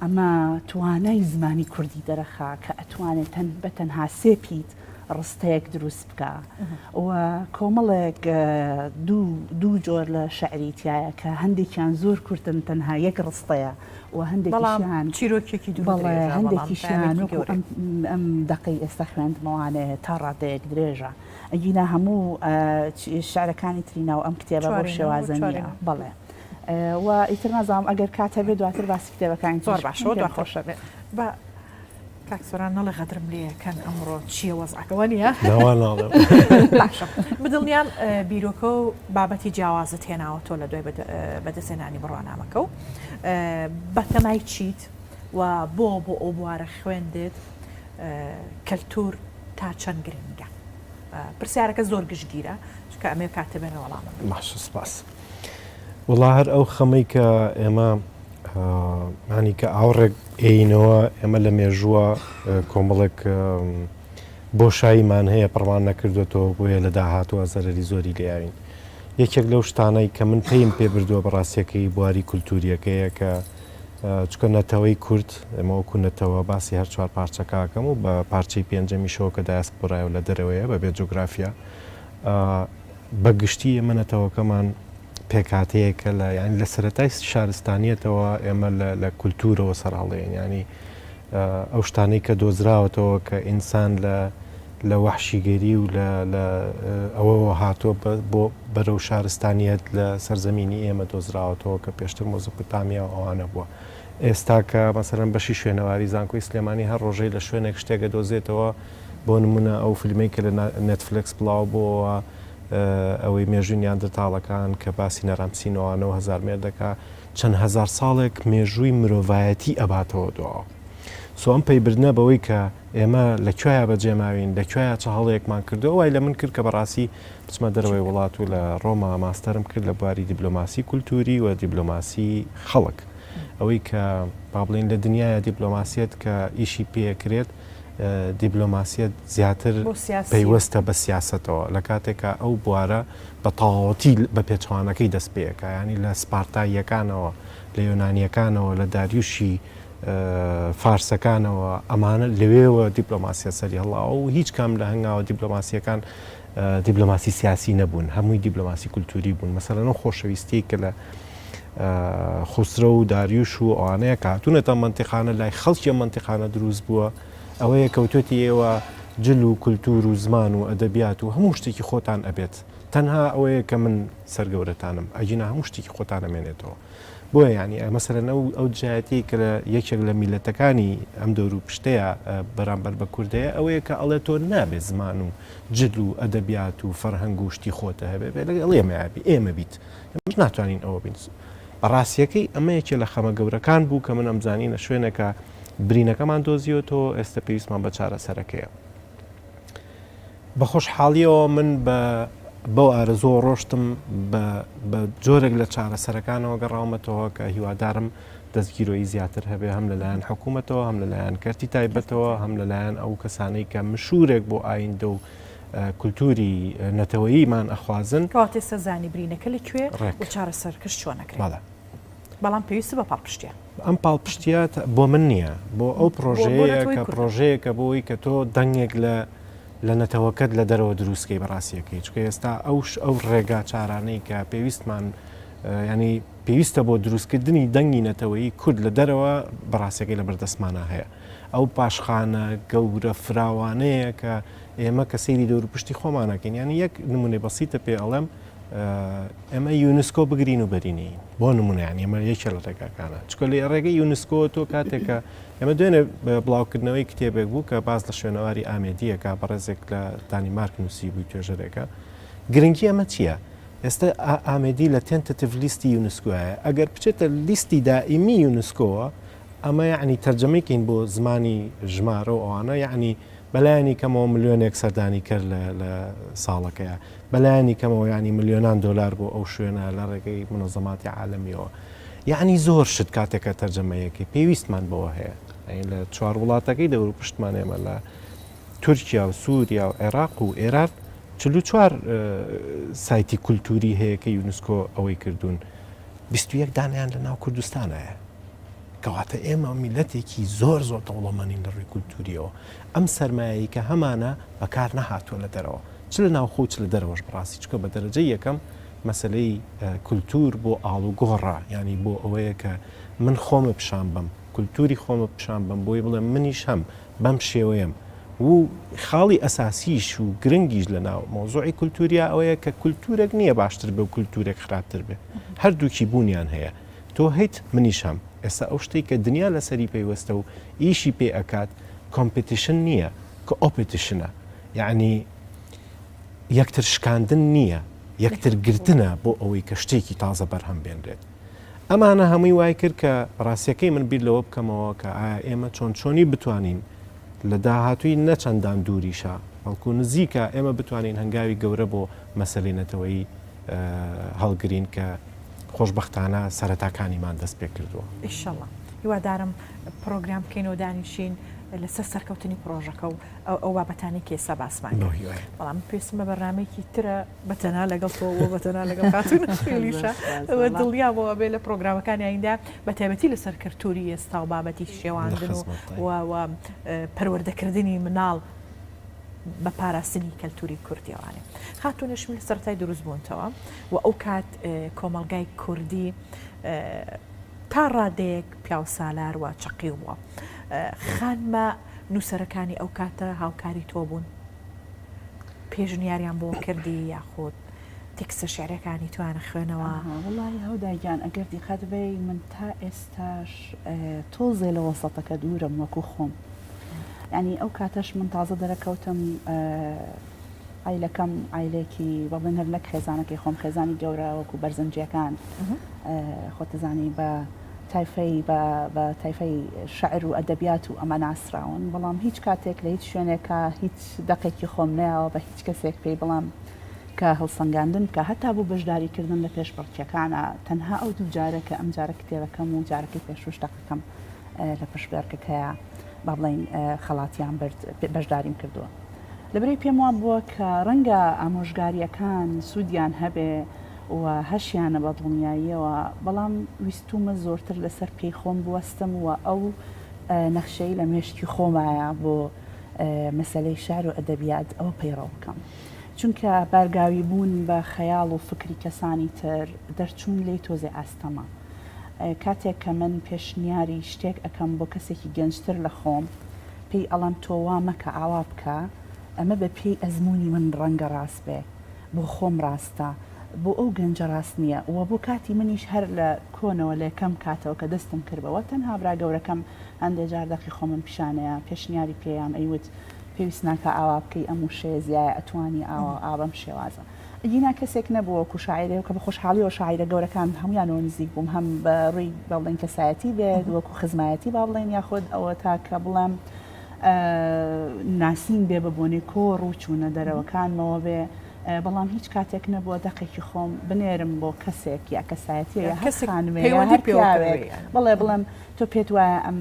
ئەمە توانای زمانی کوردی دەرەخا کە ئەتوانێت تەن بە تەنها سێ پیت ڕستەیەک دروست بکا و کۆمەڵێک دوو جۆر لە شعری تایە کە هەندێکیان زۆر کورتن تەنها یەک ڕستەیە و هەندێکیان چیرۆکێکی بەڵێ هەندێکیشیان وەکو ئەم دەقەی ئێستا خوێندمەوانێ تا ڕادەیەک درێژە ئەگینا هەموو شعرەکانی تری ناو ئەم کتێبە بەو شێوازە نییە بەڵێ و ئیتر نازانم ئەگەر کات هەبێ دواتر باسی کتێبەکانی زۆر باشە پێم خۆشە بێ با کاک سۆران نەڵێ غەدرم لێ کەن ئەمڕۆ چییە وەزعەکە وە نییە؟ ناوا ناڵێم. باشە بدڵنیام بیرۆکە و بابەتی جیاوازت هێناوە تۆ لە دوای بەدەستهێنانی بڕوانامەکە و بەتەمای چیت و بۆ بۆ ئەو بوارە خوێندت کەلتور تا چەند گرنگە؟ پرسیارەکە زۆر گشتگیرە چونکە ئەمەوێ کاتێ بێنە وەڵامم بدەیت. باشە سپاس. وەڵا هەر ئەو خەمەی کە ئێمە ینی کە ئاوڕێک ئێینەوە ئێمە لە مێژووە کۆمەڵێک بۆشاییمان هەیە پڕمان نەکردوێتەوە بۆیە لە داهاتووە زەرەری زۆری لێیاوین یەکێک لەو شتانەی کە من پێیم پێ بردووە بەڕاستیەکەی بواری کولتوریەکەیە کە چکە نەتەوەی کورد ئێمە وەکو نەتەوە باسی هەر چوار پارچەکەکەم و بە پارچەی پێنجەمیشەوە کە دایاسپۆرایە و لە دەرەوەیە بەبێ جوگرافیا بە گشتی ئێمە نەتەوەکەمان پێکهاتەیەکە لە یانی لە سەرەتای شارستانیەتەوە ئێمە لە کولتوورەوە سەرهەڵێن ینی ئەو شتانەی کە دۆزراوەتەوە کە ئینسان لە لە وەحشیگەری و لە لە ئەوەوە هاتووە بۆ بەرەو شارستانیەت لە سەرزەمینی ئێمە دۆزراوەتەوە کە پێشتر مۆزۆپۆتامیا و ئەوانە بووە ئێستا کە مەسەرەن بەشی شوێنەواری زانکۆی سلێمانی هەر ڕۆژەی لە شوێنێک شتێکە دۆزێتەوە بۆ نمونە ئەو فیلمەی کە لە نێتفلێکس بڵاو بۆوە ئەوەی مێژووی نیاندرتاڵەکان کە باسی نەرامسین و ئەوانە و هەزارمێر دەکا چەند هەزار ساڵێک مێژووی مرۆڤایەتی ئەباتەوە دواوە so ئەم پەیبردنە بەوەی کە ئێمە لە کوێیا بەجێ ماوین لە کوێیا چ هەڵەیەکمان کردووە وای لە من کرد کە بەڕاستی بچمە دەرەوەی وڵات و لە ڕۆما ماستەرم کرد لە بواری دیبلۆماسی کولتووری و دیبلۆماسی خەڵک ئەوەی کە با بڵێین لە دنیایا دیبلۆماسیەت کە ئیشی پێکرێت دیبلۆماسیەت زیاتر پەیوەستە بە سیاسەتەوە لە کاتێکا ئەو بوارە بە تەواوەتی بە پێچەوانەکەی دەست پێکا ینی لە سپارتاییەکانەوە لە یۆنانیەکانەوە لە داریوشی فارسەکانەوە ئەمانە لەوێوە دیپلۆماسیە سەری هەڵاوە و هیچ کام لە هەنگاوە دیپلۆماسیەکان دیپلۆماسی سیاسی نەبوون هەمووی دیپلۆماسی کولتوری بوون مەسەلەن ئەو خۆشەویستیەی کە لە خوسرە و داریوش و ئەوانەیە کە هاتوونەتە ئەم مەنتیقانە لای خەڵکی ئەم مەنتیقانە دروست بووە ئەوەیە کەوتوێتی ئێوە جل و کولتور و زمان و ئەدەبیات و هەموو شتێکی خۆتان ئەبێت تەنها ئەوەیە کە من سەرگەورەتانم ئەگینا هەموو شتێکی خۆتان ئەمێنێتەوە بۆیە یانی مەسەلەن ئەو ئەو دژایەتیەی کە لە یەکێک لە میلەتەکانی ئەم دەور و پشتەیە بەرامبەر بە کوردەیە ئەوەیە کە ئەڵێ تۆ نابێ زمان و جل و ئەدەبیات و فەرهەنگ و شتی خۆتە هەبێ بێ لەگەڵ ئێمە بی ئێمە بیت ئێمەش ناتوانین ئەوە بین بەڕاستیەکەی ئەمە یەکێ لە خەمە گەورەکان بوو کە من ئەمزانی لە شوێنێکە برینەکەمان دۆزیەوەتەوە ئێستا پێویستمان بە چارەسەرەکەیە بە خۆشحاڵیەوە من بە بەو ئارەزووە ڕۆشتم بە بە جۆرێک لە چارەسەرەکانەوە گەڕاومەتەوە کە هیوادارم دەستگیرۆیی زیاتر هەبێ هەم لەلایەن حکوومەتەوە هەم لەلایەن کەرتی تایبەتەوە هەم لەلایەن ئەو کەسانەی کە مشوورێک بۆ ئایندە و کولتوری نەتەوەییمان ئەخوازن. کەواتە ئێستا زانی برینەکە لە کوێ و چارەسەرکەش چۆن ئەکرێ. بەڵێ. بەڵام پێویستە بە پاڵپشتیە. ئەم پاڵپشتیە بۆ من نییە، بۆ ئەو پڕۆژەیە کە پڕۆژەیەکە بۆ ئەوەی کە تۆ دەنگێک لە. لە نەتەوەکەت لە دەرەوە دروستکەی بەڕاستیەکەی چکە ئێستا ئەوش ئەو ڕێگا چارانەی کە پێویستمان ینی پێویستە بۆ دروستکردنی دەنگی نەتەوەیی کورد لە دەرەوە بەڕاستەکەی لە بەردەستمانە هەیە ئەو پاشخانە گەورە فراوانەیە کە ئێمە کە سەیری دەوروپشتی خۆمانەکەین یانی یەک نمونەی بەسیتە پێ ئەڵێم ئێمە یونسکۆ بگرین و بەرینین بۆ نمونە یانی ئێمە یەکێ لە ڕێگاکانە چکە لە ڕێگەی یونسکۆ تۆ کاتێکە ئێمە دوێنێ بڵاوکردنەوەی کتێبێک بوو کە باس لە شوێنەواری ئامێدیەکە بەڕێزێک لە دانیمارک نووسی بووی توێژەرێکە گرنگی ئەمە چییە؟ ئێستا ئامێدی لە tentative list ی یونسکۆیە ئەگەر بچێتە لیستی دائیمی یونسکۆوە ئەمە یەعنی تەرجەمەی کەین بۆ زمانی ژمارە و ئەوانە یەعنی بەلایەنی کەمەوە ملیۆنێک سەردانی کەر لە لە ساڵەکەیە بەلایەنی کەمەوە یەعنی ملیۆنان دۆلار بۆ ئەو شوێنە لە ڕێگەی منەزەماتی عالەمیەوە یەعنی زۆر شت کاتێکە تەرجەمەیەکەی پێویستمان بەوە هەیە یەعنی لە چوار وڵاتەکەی دەور پشتمان ئێمە لە تورکیا و سووریا و عێراق و ئێران 44 سایتی کولتوری هەیە کە یونسکۆ ئەوەی کردوون 21 دانیان لە ناو کوردستانایە کەواتە ئێمە میللەتێکی زۆر زۆر دەوڵەمەنین لە ڕووی کولتوورییەوە، ئەم سەرمایەی کە هەمانە بەکار نەهاتووە لە دەرەوە، چ لە ناوخۆ و چ لە دەرەوەش بەڕاستی، چونکە بە دەرەجەی یەکەم مەسەلەی کولتوور بۆ ئاڵوگۆڕە، یانی بۆ ئەوەیە کە من خۆمە پیشان بەم، کولتووری خۆمە پیشان بەم بۆی بڵێم منیش هەم، بەم شێوەیەم و خاڵی ئەساسیش و گرنگیش لە ناو مەوزوعی کولتووریا ئەوەیە کە کولتوورێک نییە باشتر بێ و کولتوورێک خراپتر بێ، هەردووکی بوونیان هەیە. تۆ هەیت منیش هەم. ئێستا ئەو شتەی کە دنیا لەسەری پەیوەستە و ئیشی پێ ئەکات competition نییە coopetition ە یەعنی یەکتر شکاندن نییە یەکتر گرتنە بۆ ئەوەی کە شتێکی تازە بەرهەم بێنرێت. ئەمانە هەمووی وای کرد کە ڕاستیەکەی من بیر لەوە بکەمەوە کە ئایا ئێمە چۆن چۆنی بتوانین لە داهاتووی نە چەندان دووریشا بەڵکو نزیکە ئێمە بتوانین هەنگاوی گەورە بۆ مەسەلەی نەتەوەیی هەڵگرین کە خۆشبەختانە سەرەتاکانیمان دەست پێ کردووە. ئیشەڵا هیوادارم پڕۆگرام بکەین و دانیشین لەسەر سەرکەوتنی پڕۆژەکە و ئەو بابەتانەی کە ئێستا باسمان کرد. بەڵام من پێویستم بە بەرنامەیەکی ترە بە تەنها لەگەڵ تۆ و بە تەنها لەگەڵ خاتوون نەشمیلیشە و دڵنیامەوە بێ لە پڕۆگرامەکانی ئایندە بە تایبەتی لەسەر کەلتوری ئێستا و بابەتی شێواندن و و پەروەردەکردنی مناڵ بە پاراستنی کەلتوری کوردیەوانێ. خاتوو نەشمیل سەرەتای دروست بوونتەوە و ئەو کات کۆمەڵگای کوردی تا ڕادەیەک پیاوسالار و چەقیو بووە. خانمە نووسەرەکانی ئەو کاتە هاوکاری تۆ بوون؟ پێشنیاریان بۆ کردی یاخود تێکستە شیعرەکانی تۆیان خوێنەوە؟ وەڵاهی هەودا گیان ئەگەر دیقەت بەی من تا ئێستاش تۆزێ لە وەسەتەکە دوورم وەکو خۆم. یانی ئەو کاتەش من تازە دەرەکەوتم عایلەکەم عایلێکی بە بڵێن هەر نەک خێزانەکەی خۆم خێزانی گەورە وەکو بەرزنجیەکان خۆتەزانی بە تایفەی بە تایفەی شعر و ئەدەبیات و ئەمە ناسراون بەڵام هیچ کاتێک لە هیچ شوێنێکە هیچ دەقێکی خۆم نەیاوە بە هیچ کەسێک پێی بڵام کە هەڵسەنگاندن بکە هەتا بۆ بەشداریکردن لە پێشبڕکێکانە تەنها ئەو دوو جارە کە ئەم جارە کتێبەکەم و جارەکەی پێشوش دەقەکەم لە پشبێڕکەکەیا با بڵێین خەڵاتیان برد بەشداریم کردووە لەبەرەی پێم وا بووە کە ڕەنگە ئامۆژگارییەکان سوودیان هەبێ و هەشیانە بە دڵنیاییەوە بەڵام ویستومە زۆرتر لەسەر پێی خۆم بوەستم و ئەو نەخشەی لە مێشکی خۆمایە بۆ مەسەلەی شعر و ئەدەبیات ئەوە پەیڕەو بکەم چونکە بارگاوی بوون بە خەیاڵ و فکری کەسانی تر دەرچوون لێی تۆزێ ئاستەمە کاتێک کە من پێشنیاری شتێک ئەکەم بۆ کەسێکی گەنجتر لە خۆم پێی ئەڵێم تۆ وا مەکە ئاوا بکە ئەمە بە پێی ئەزموونی من ڕەنگە ڕاست بێ بۆ خۆم ڕاستە بۆ ئەو گەنجە ڕاست نییە و بۆ کاتی منیش هەر لە کۆنەوە لە یەکەم کاتەوە کە دەستم کرد بەوە تەنها برا گەورەکەم هەندێ جار دەقی خۆمم پیشانەیا پێشنیاری پێیام ئەیوت پێویست ناکا ئاوا بکەی ئەم وشەیە زیایە ئەتوانی ئاوا ئا بەم شێوازە ئەگینا کەسێک نەبوو وەکو شاعیرێک کە بە خۆشحاڵیەوە شاعیرە گەورەکان هەموویانەوە نزیک بووم هەم بە ڕووی با بڵێین کەسایەتی بێت وەکو خزمایەتی با بڵێین یاخود ئەوە تا کە بڵێم ناسین بێ بە بۆنەی کۆڕ و چوونە دەرەوەکانمەوە بێ بەڵام هیچ کاتێک نەبووە دەقێکی خۆم بنێرم بۆ کەسێک یا کەسایەتیە یا هەر خانمێ یا هەر پیاوێک بڵێ بڵێم تۆ پێت وایە ئەم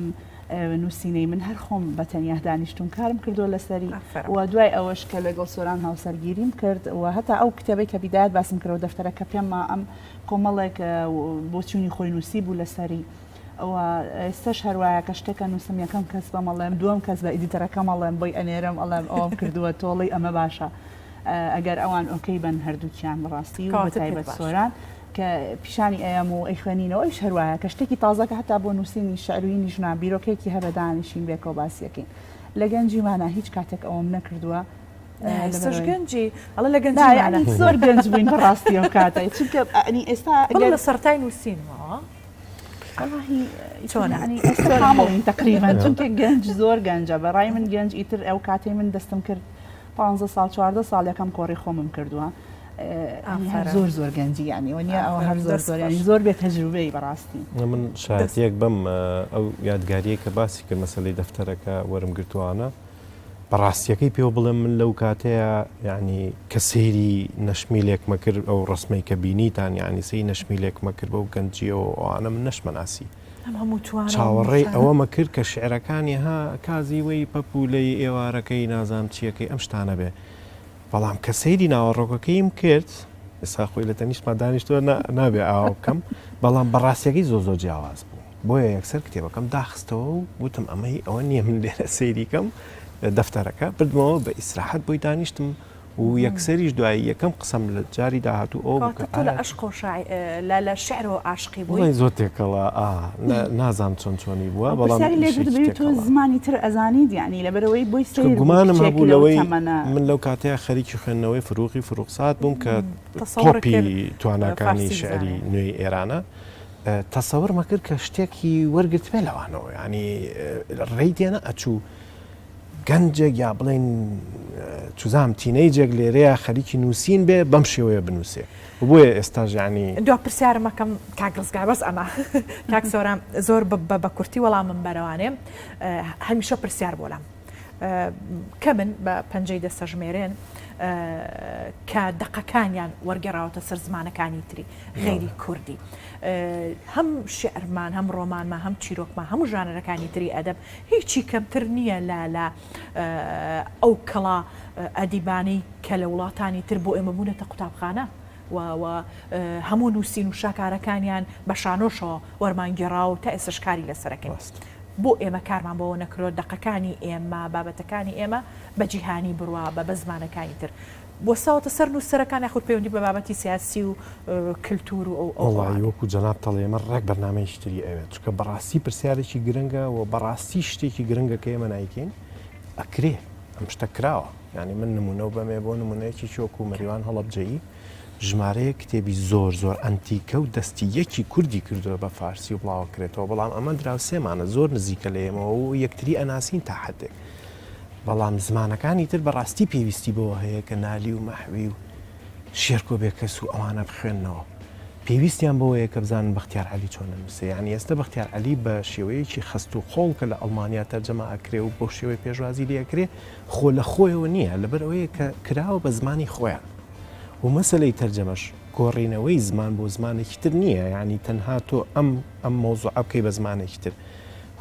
نووسینەی من هەر خۆم بە تەنیا دانیشتوم کارم کردووە لەسەری و دوای ئەوەش کە لەگەڵ سۆران هاوسەرگیریم کرد و هەتا ئەو کتێبەی کە بیدایەت باسم کردەوە دەفتەرەکە پێم ما ئەم کۆمەڵێک بۆچوونی خۆی نووسی بوو لەسەری. و ئێستەش هەر وایە کە شتێک ئەنووسم یەکەم کەس بەم ئەڵێم دووەم کەس بە editor ەکەم ئەڵێم بۆی ئەنێرم ئەڵێم ئەوەم کردووە تۆڵەی ئەمە باشە ئەگەر ئەوان okay بن هەردووکیان بەڕاستی و کەواتە پێت بەتایبەت باشە. سۆران کە پیشانی ئەیەم و ئەیخوێنینەوە ئەویش هەر وایە کە شتێکی تازە کە هەتا بۆ نووسینی شعروینیش نا بیرۆکەیەکی هەبێ دانیشین بێکەوە باسیەکەین لە گەنجیمانا هیچ کاتێک ئەوەم نەکردووە ئێستاش گەنجی ئەڵێ لە گەنجی زۆر گەنج بووین بەڕاستی ئەو کاتە چونکە ئەنی ئێستا لە سەرەتای نووسینەوە چۆن تقریبا چونکە گەنج زۆر گەنجە بەڕای من گەنج ئیتر ئەو کاتەی من دەستم کرد 15 ساڵ 14 ساڵ یەکەم کۆڕی خۆمم کردووە زۆر زۆر گەنجی ینی وە نیە ئەوە هەر زۆر زۆر ینی زۆر بێت تەجروبەی بەڕاستی من شایەتیەک بەم ئەو یادگاریە کە باسی کرد مەسەلەی دەفتەرەکە وەرم گرتوانە بە ڕاستیەکەی پێوە بڵێم من لەو کاتەیە یعنی کە سەیری نەشمیلێکمە کرد ئەو ڕسمەی کە بینیتان یعنی سەی نەشمیلێکمە کرد بەو گەنجیەوە ئەوانە من نەشمەناسی چاوەڕێی ئەوەمە کرد کە شعرەکانی ها کازیوەی پەپوولەی ئێوارەکەی نازام چیەکەی ئەم شتانە بێ بەڵام کە سەیری ناوەڕۆکەکەیم کرد ئێستا خۆی لە تەنیشتما دانیشتووە نابێ ئاوا بکەم بەڵام بەڕاستیەکەی زۆر زۆر جیاواز بوو بۆیە یەکسەر کتێبەکەم داخستەوە و وتم ئەمە هی ئەوە نییە من لێرە سەیری کەم دەفتەرەکە بردمەوە بە ئیسراحەت بۆی دانیشتم و یەکسەریش دوایی یەکەم قسەم لە جاری داهاتوو ئەوە بوو کە تۆ لە عەشق و لە لە شعرەوە عاشقی بووی؟ وەڵای زۆر تێکەڵە ئا نازانم چۆن چۆنی بووە بەڵام پرسیاری لێ ئیشێکی کردبووی تۆ تێکەڵە. زمانی تر ئەزانیت یانی لەبەرئەوەی بۆی چونکە سەیر بوو گومانم کچێک هەبوو لەو لەوەی تەمەنە. من لەو کاتەیا خەریکی خوێندنەوەی فروغی فروغسات بووم کە تەسەوڕت تۆپی کرد تواناکانی فارسی شیعری بزانێ. نوێی ئێرانە تەسەورمە کرد کە شتێکی وەرگرتبێ لەوانەوە یانی ڕێی تێ نەئەچوو گەنجێک یا بڵێین چوزام teenage ێک لێرەیە خەریکی نووسین بێ بەم شێوەیە بنووسێ و بۆیە ئێستاش یانی دوا پرسیارمەکەم کاک ڕزگار بەس ئەمە کاک سۆران زۆر بە کورتی وەڵامم بەرەوانێ هەمیشە پرسیار بۆ لام کەمن بە پەنجەی دەستەژمێرێن کە دەقەکانیان وەرگێڕاوەتە سەر زمانەکانی تری غەیری کوردی هەم شعرمان هەم ڕۆمانمان هەم چیرۆکمان هەموو ژانەرەکانی تری ئەدەب هیچی کەمتر نییە لە لە ئەو کەڵا ئەدیبانەی کە لە وڵاتانی تر بۆ ئێمە بوونەتە قوتابخانە و و هەموو نووسین و شاکارەکانیان بە شانۆشەوە وەرمان گێڕاوە و تا ئێستاش کاری لەسەرەکەین. بۆ ئێمە کارمان بەوە نەکردووە دەقەکانی ئێمە، بابەتەکانی ئێمە بە جیهانی بڕوا بە بە زمانەکانی تر. وەستاوەتە سەر نووسەرەکان یاخود پەیوەندی بە بابەتی سیاسی و کلتور و ئەو ئەو وەڵایی وەکو جەنابت ئەڵێی ئێمە ڕێک بەرنامەیەکی تری ئەوێت چونکە بەڕاستی پرسیارێکی گرنگە و بەڕاستی شتێکی گرنگە کە ئێمە نایکەین ئەکرێ ئەم شتە کراوە یانی من نمونە و بەمێ بۆ نمونە یەکێکی وەکو مەریوان هەڵەبجەیی ژمارەیەک کتێبی زۆر زۆر ئەنتیکە و دەستی یەکی کوردی کردووە بە فارسی و بڵاوەکرێتەوە بەڵام ئەمە دراوسێمانە زۆر نزیکە لە ئێمەوە و یەکتری ئەناسین تا حدێک بەڵام زمانەکانی تر بەڕاستی پێویستی بەوە هەیە کە نالی و مەحوی و شێرکۆ بێکەس و ئەوانە بخوێننەوە. پێویستیان بەوەیە کە بزانن بەختیار عەلی چۆن ئەنووسێ. یانی ئێستە بەختیار عەلی بە شێوەیەکی خەست و قۆڵ کە لە ئەڵمانیا تەرجەمە ئەکرێ و بەو شێوەیە پێشوازی لێ ئەکرێ، خۆ لە خۆیەوە نییە، لەبەر ئەوەیە کە کراوە بە زمانی خۆیان. و مەسەلەی تەرجەمەش گۆڕینەوەی زمان بۆ زمانێکی تر نییە، یانی تەنها تۆ ئەم ئەم مەوزوعە بکەی بە زمانێکی تر.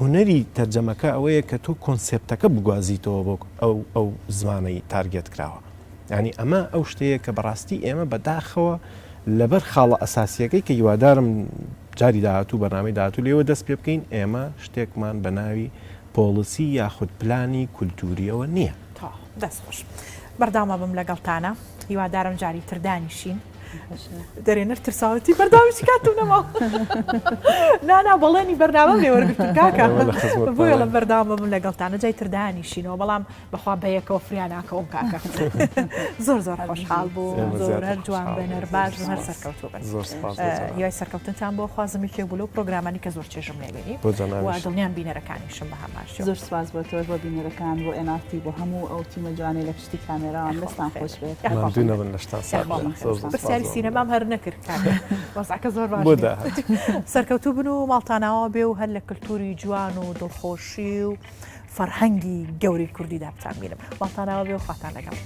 هونەری تەرجەمەکە ئەوەیە کە تۆ concept ەکە بگوازیتەوە بۆ ئەو ئەو زمانەی target کراوە. یانی ئەمە ئەو شتەیە کە بەڕاستی ئێمە بەداخەوە لەبەر خاڵە ئەساسیەکەی کە هیوادارم جاری داهاتوو بەرنامەی داهاتوو لێوە دەست پێ بکەین ئێمە شتێکمان بە ناوی policy یاخود پلانی کولتووریەوە نییە. تەواو دەست خۆش بەردەوام ئەبم لەگەڵتانا هیوادارم جاری تر دانیشین. دەرێنەر ترساوەتی بەرداویی کاتم نەما نانا بەڵێنی بەرنامەم لێ وەرگرتن کاکە بۆیە لە بەرداوام بم لەگەڵتانە جای تردانیشینەوە بەڵام بەخوا بەیەکەوە فریا ناکەوم کاکە زۆر زۆر خۆشحاڵ بوو زۆر هەر جوان بنەر باش بن هەر سەرکەوتوو بن هیوای سەرکەوتنتان بۆ خوازم یەکێک بوو لەو پرۆگرامانی کە زۆر چێژم لێبینی و دڵنیام بینەرەکانیشم بە هەمان شێوە زۆر سپاس بۆ تۆش بۆ بینەرەکان بۆ NRT بۆ هەموو ئەو تیمە جوانەی لە پشتی کامێراوان دەستان خۆش بێت ماندوو نەبن لەشتان ساغ بێت زۆر زۆر پرسیاری سینەمام هەر نەکرد کاکە وەزعەکە زۆر باش بۆ نییە. داهاتوو سەرکەوتوو بن و ماڵتان ئاوا بێ و هەر لە کلتوری جوان و دڵخۆشی و فەرهەنگی گەورەی کوردیدا بتانبینم. ماڵتان ئاوا بێ و خواتان لەگەڵ.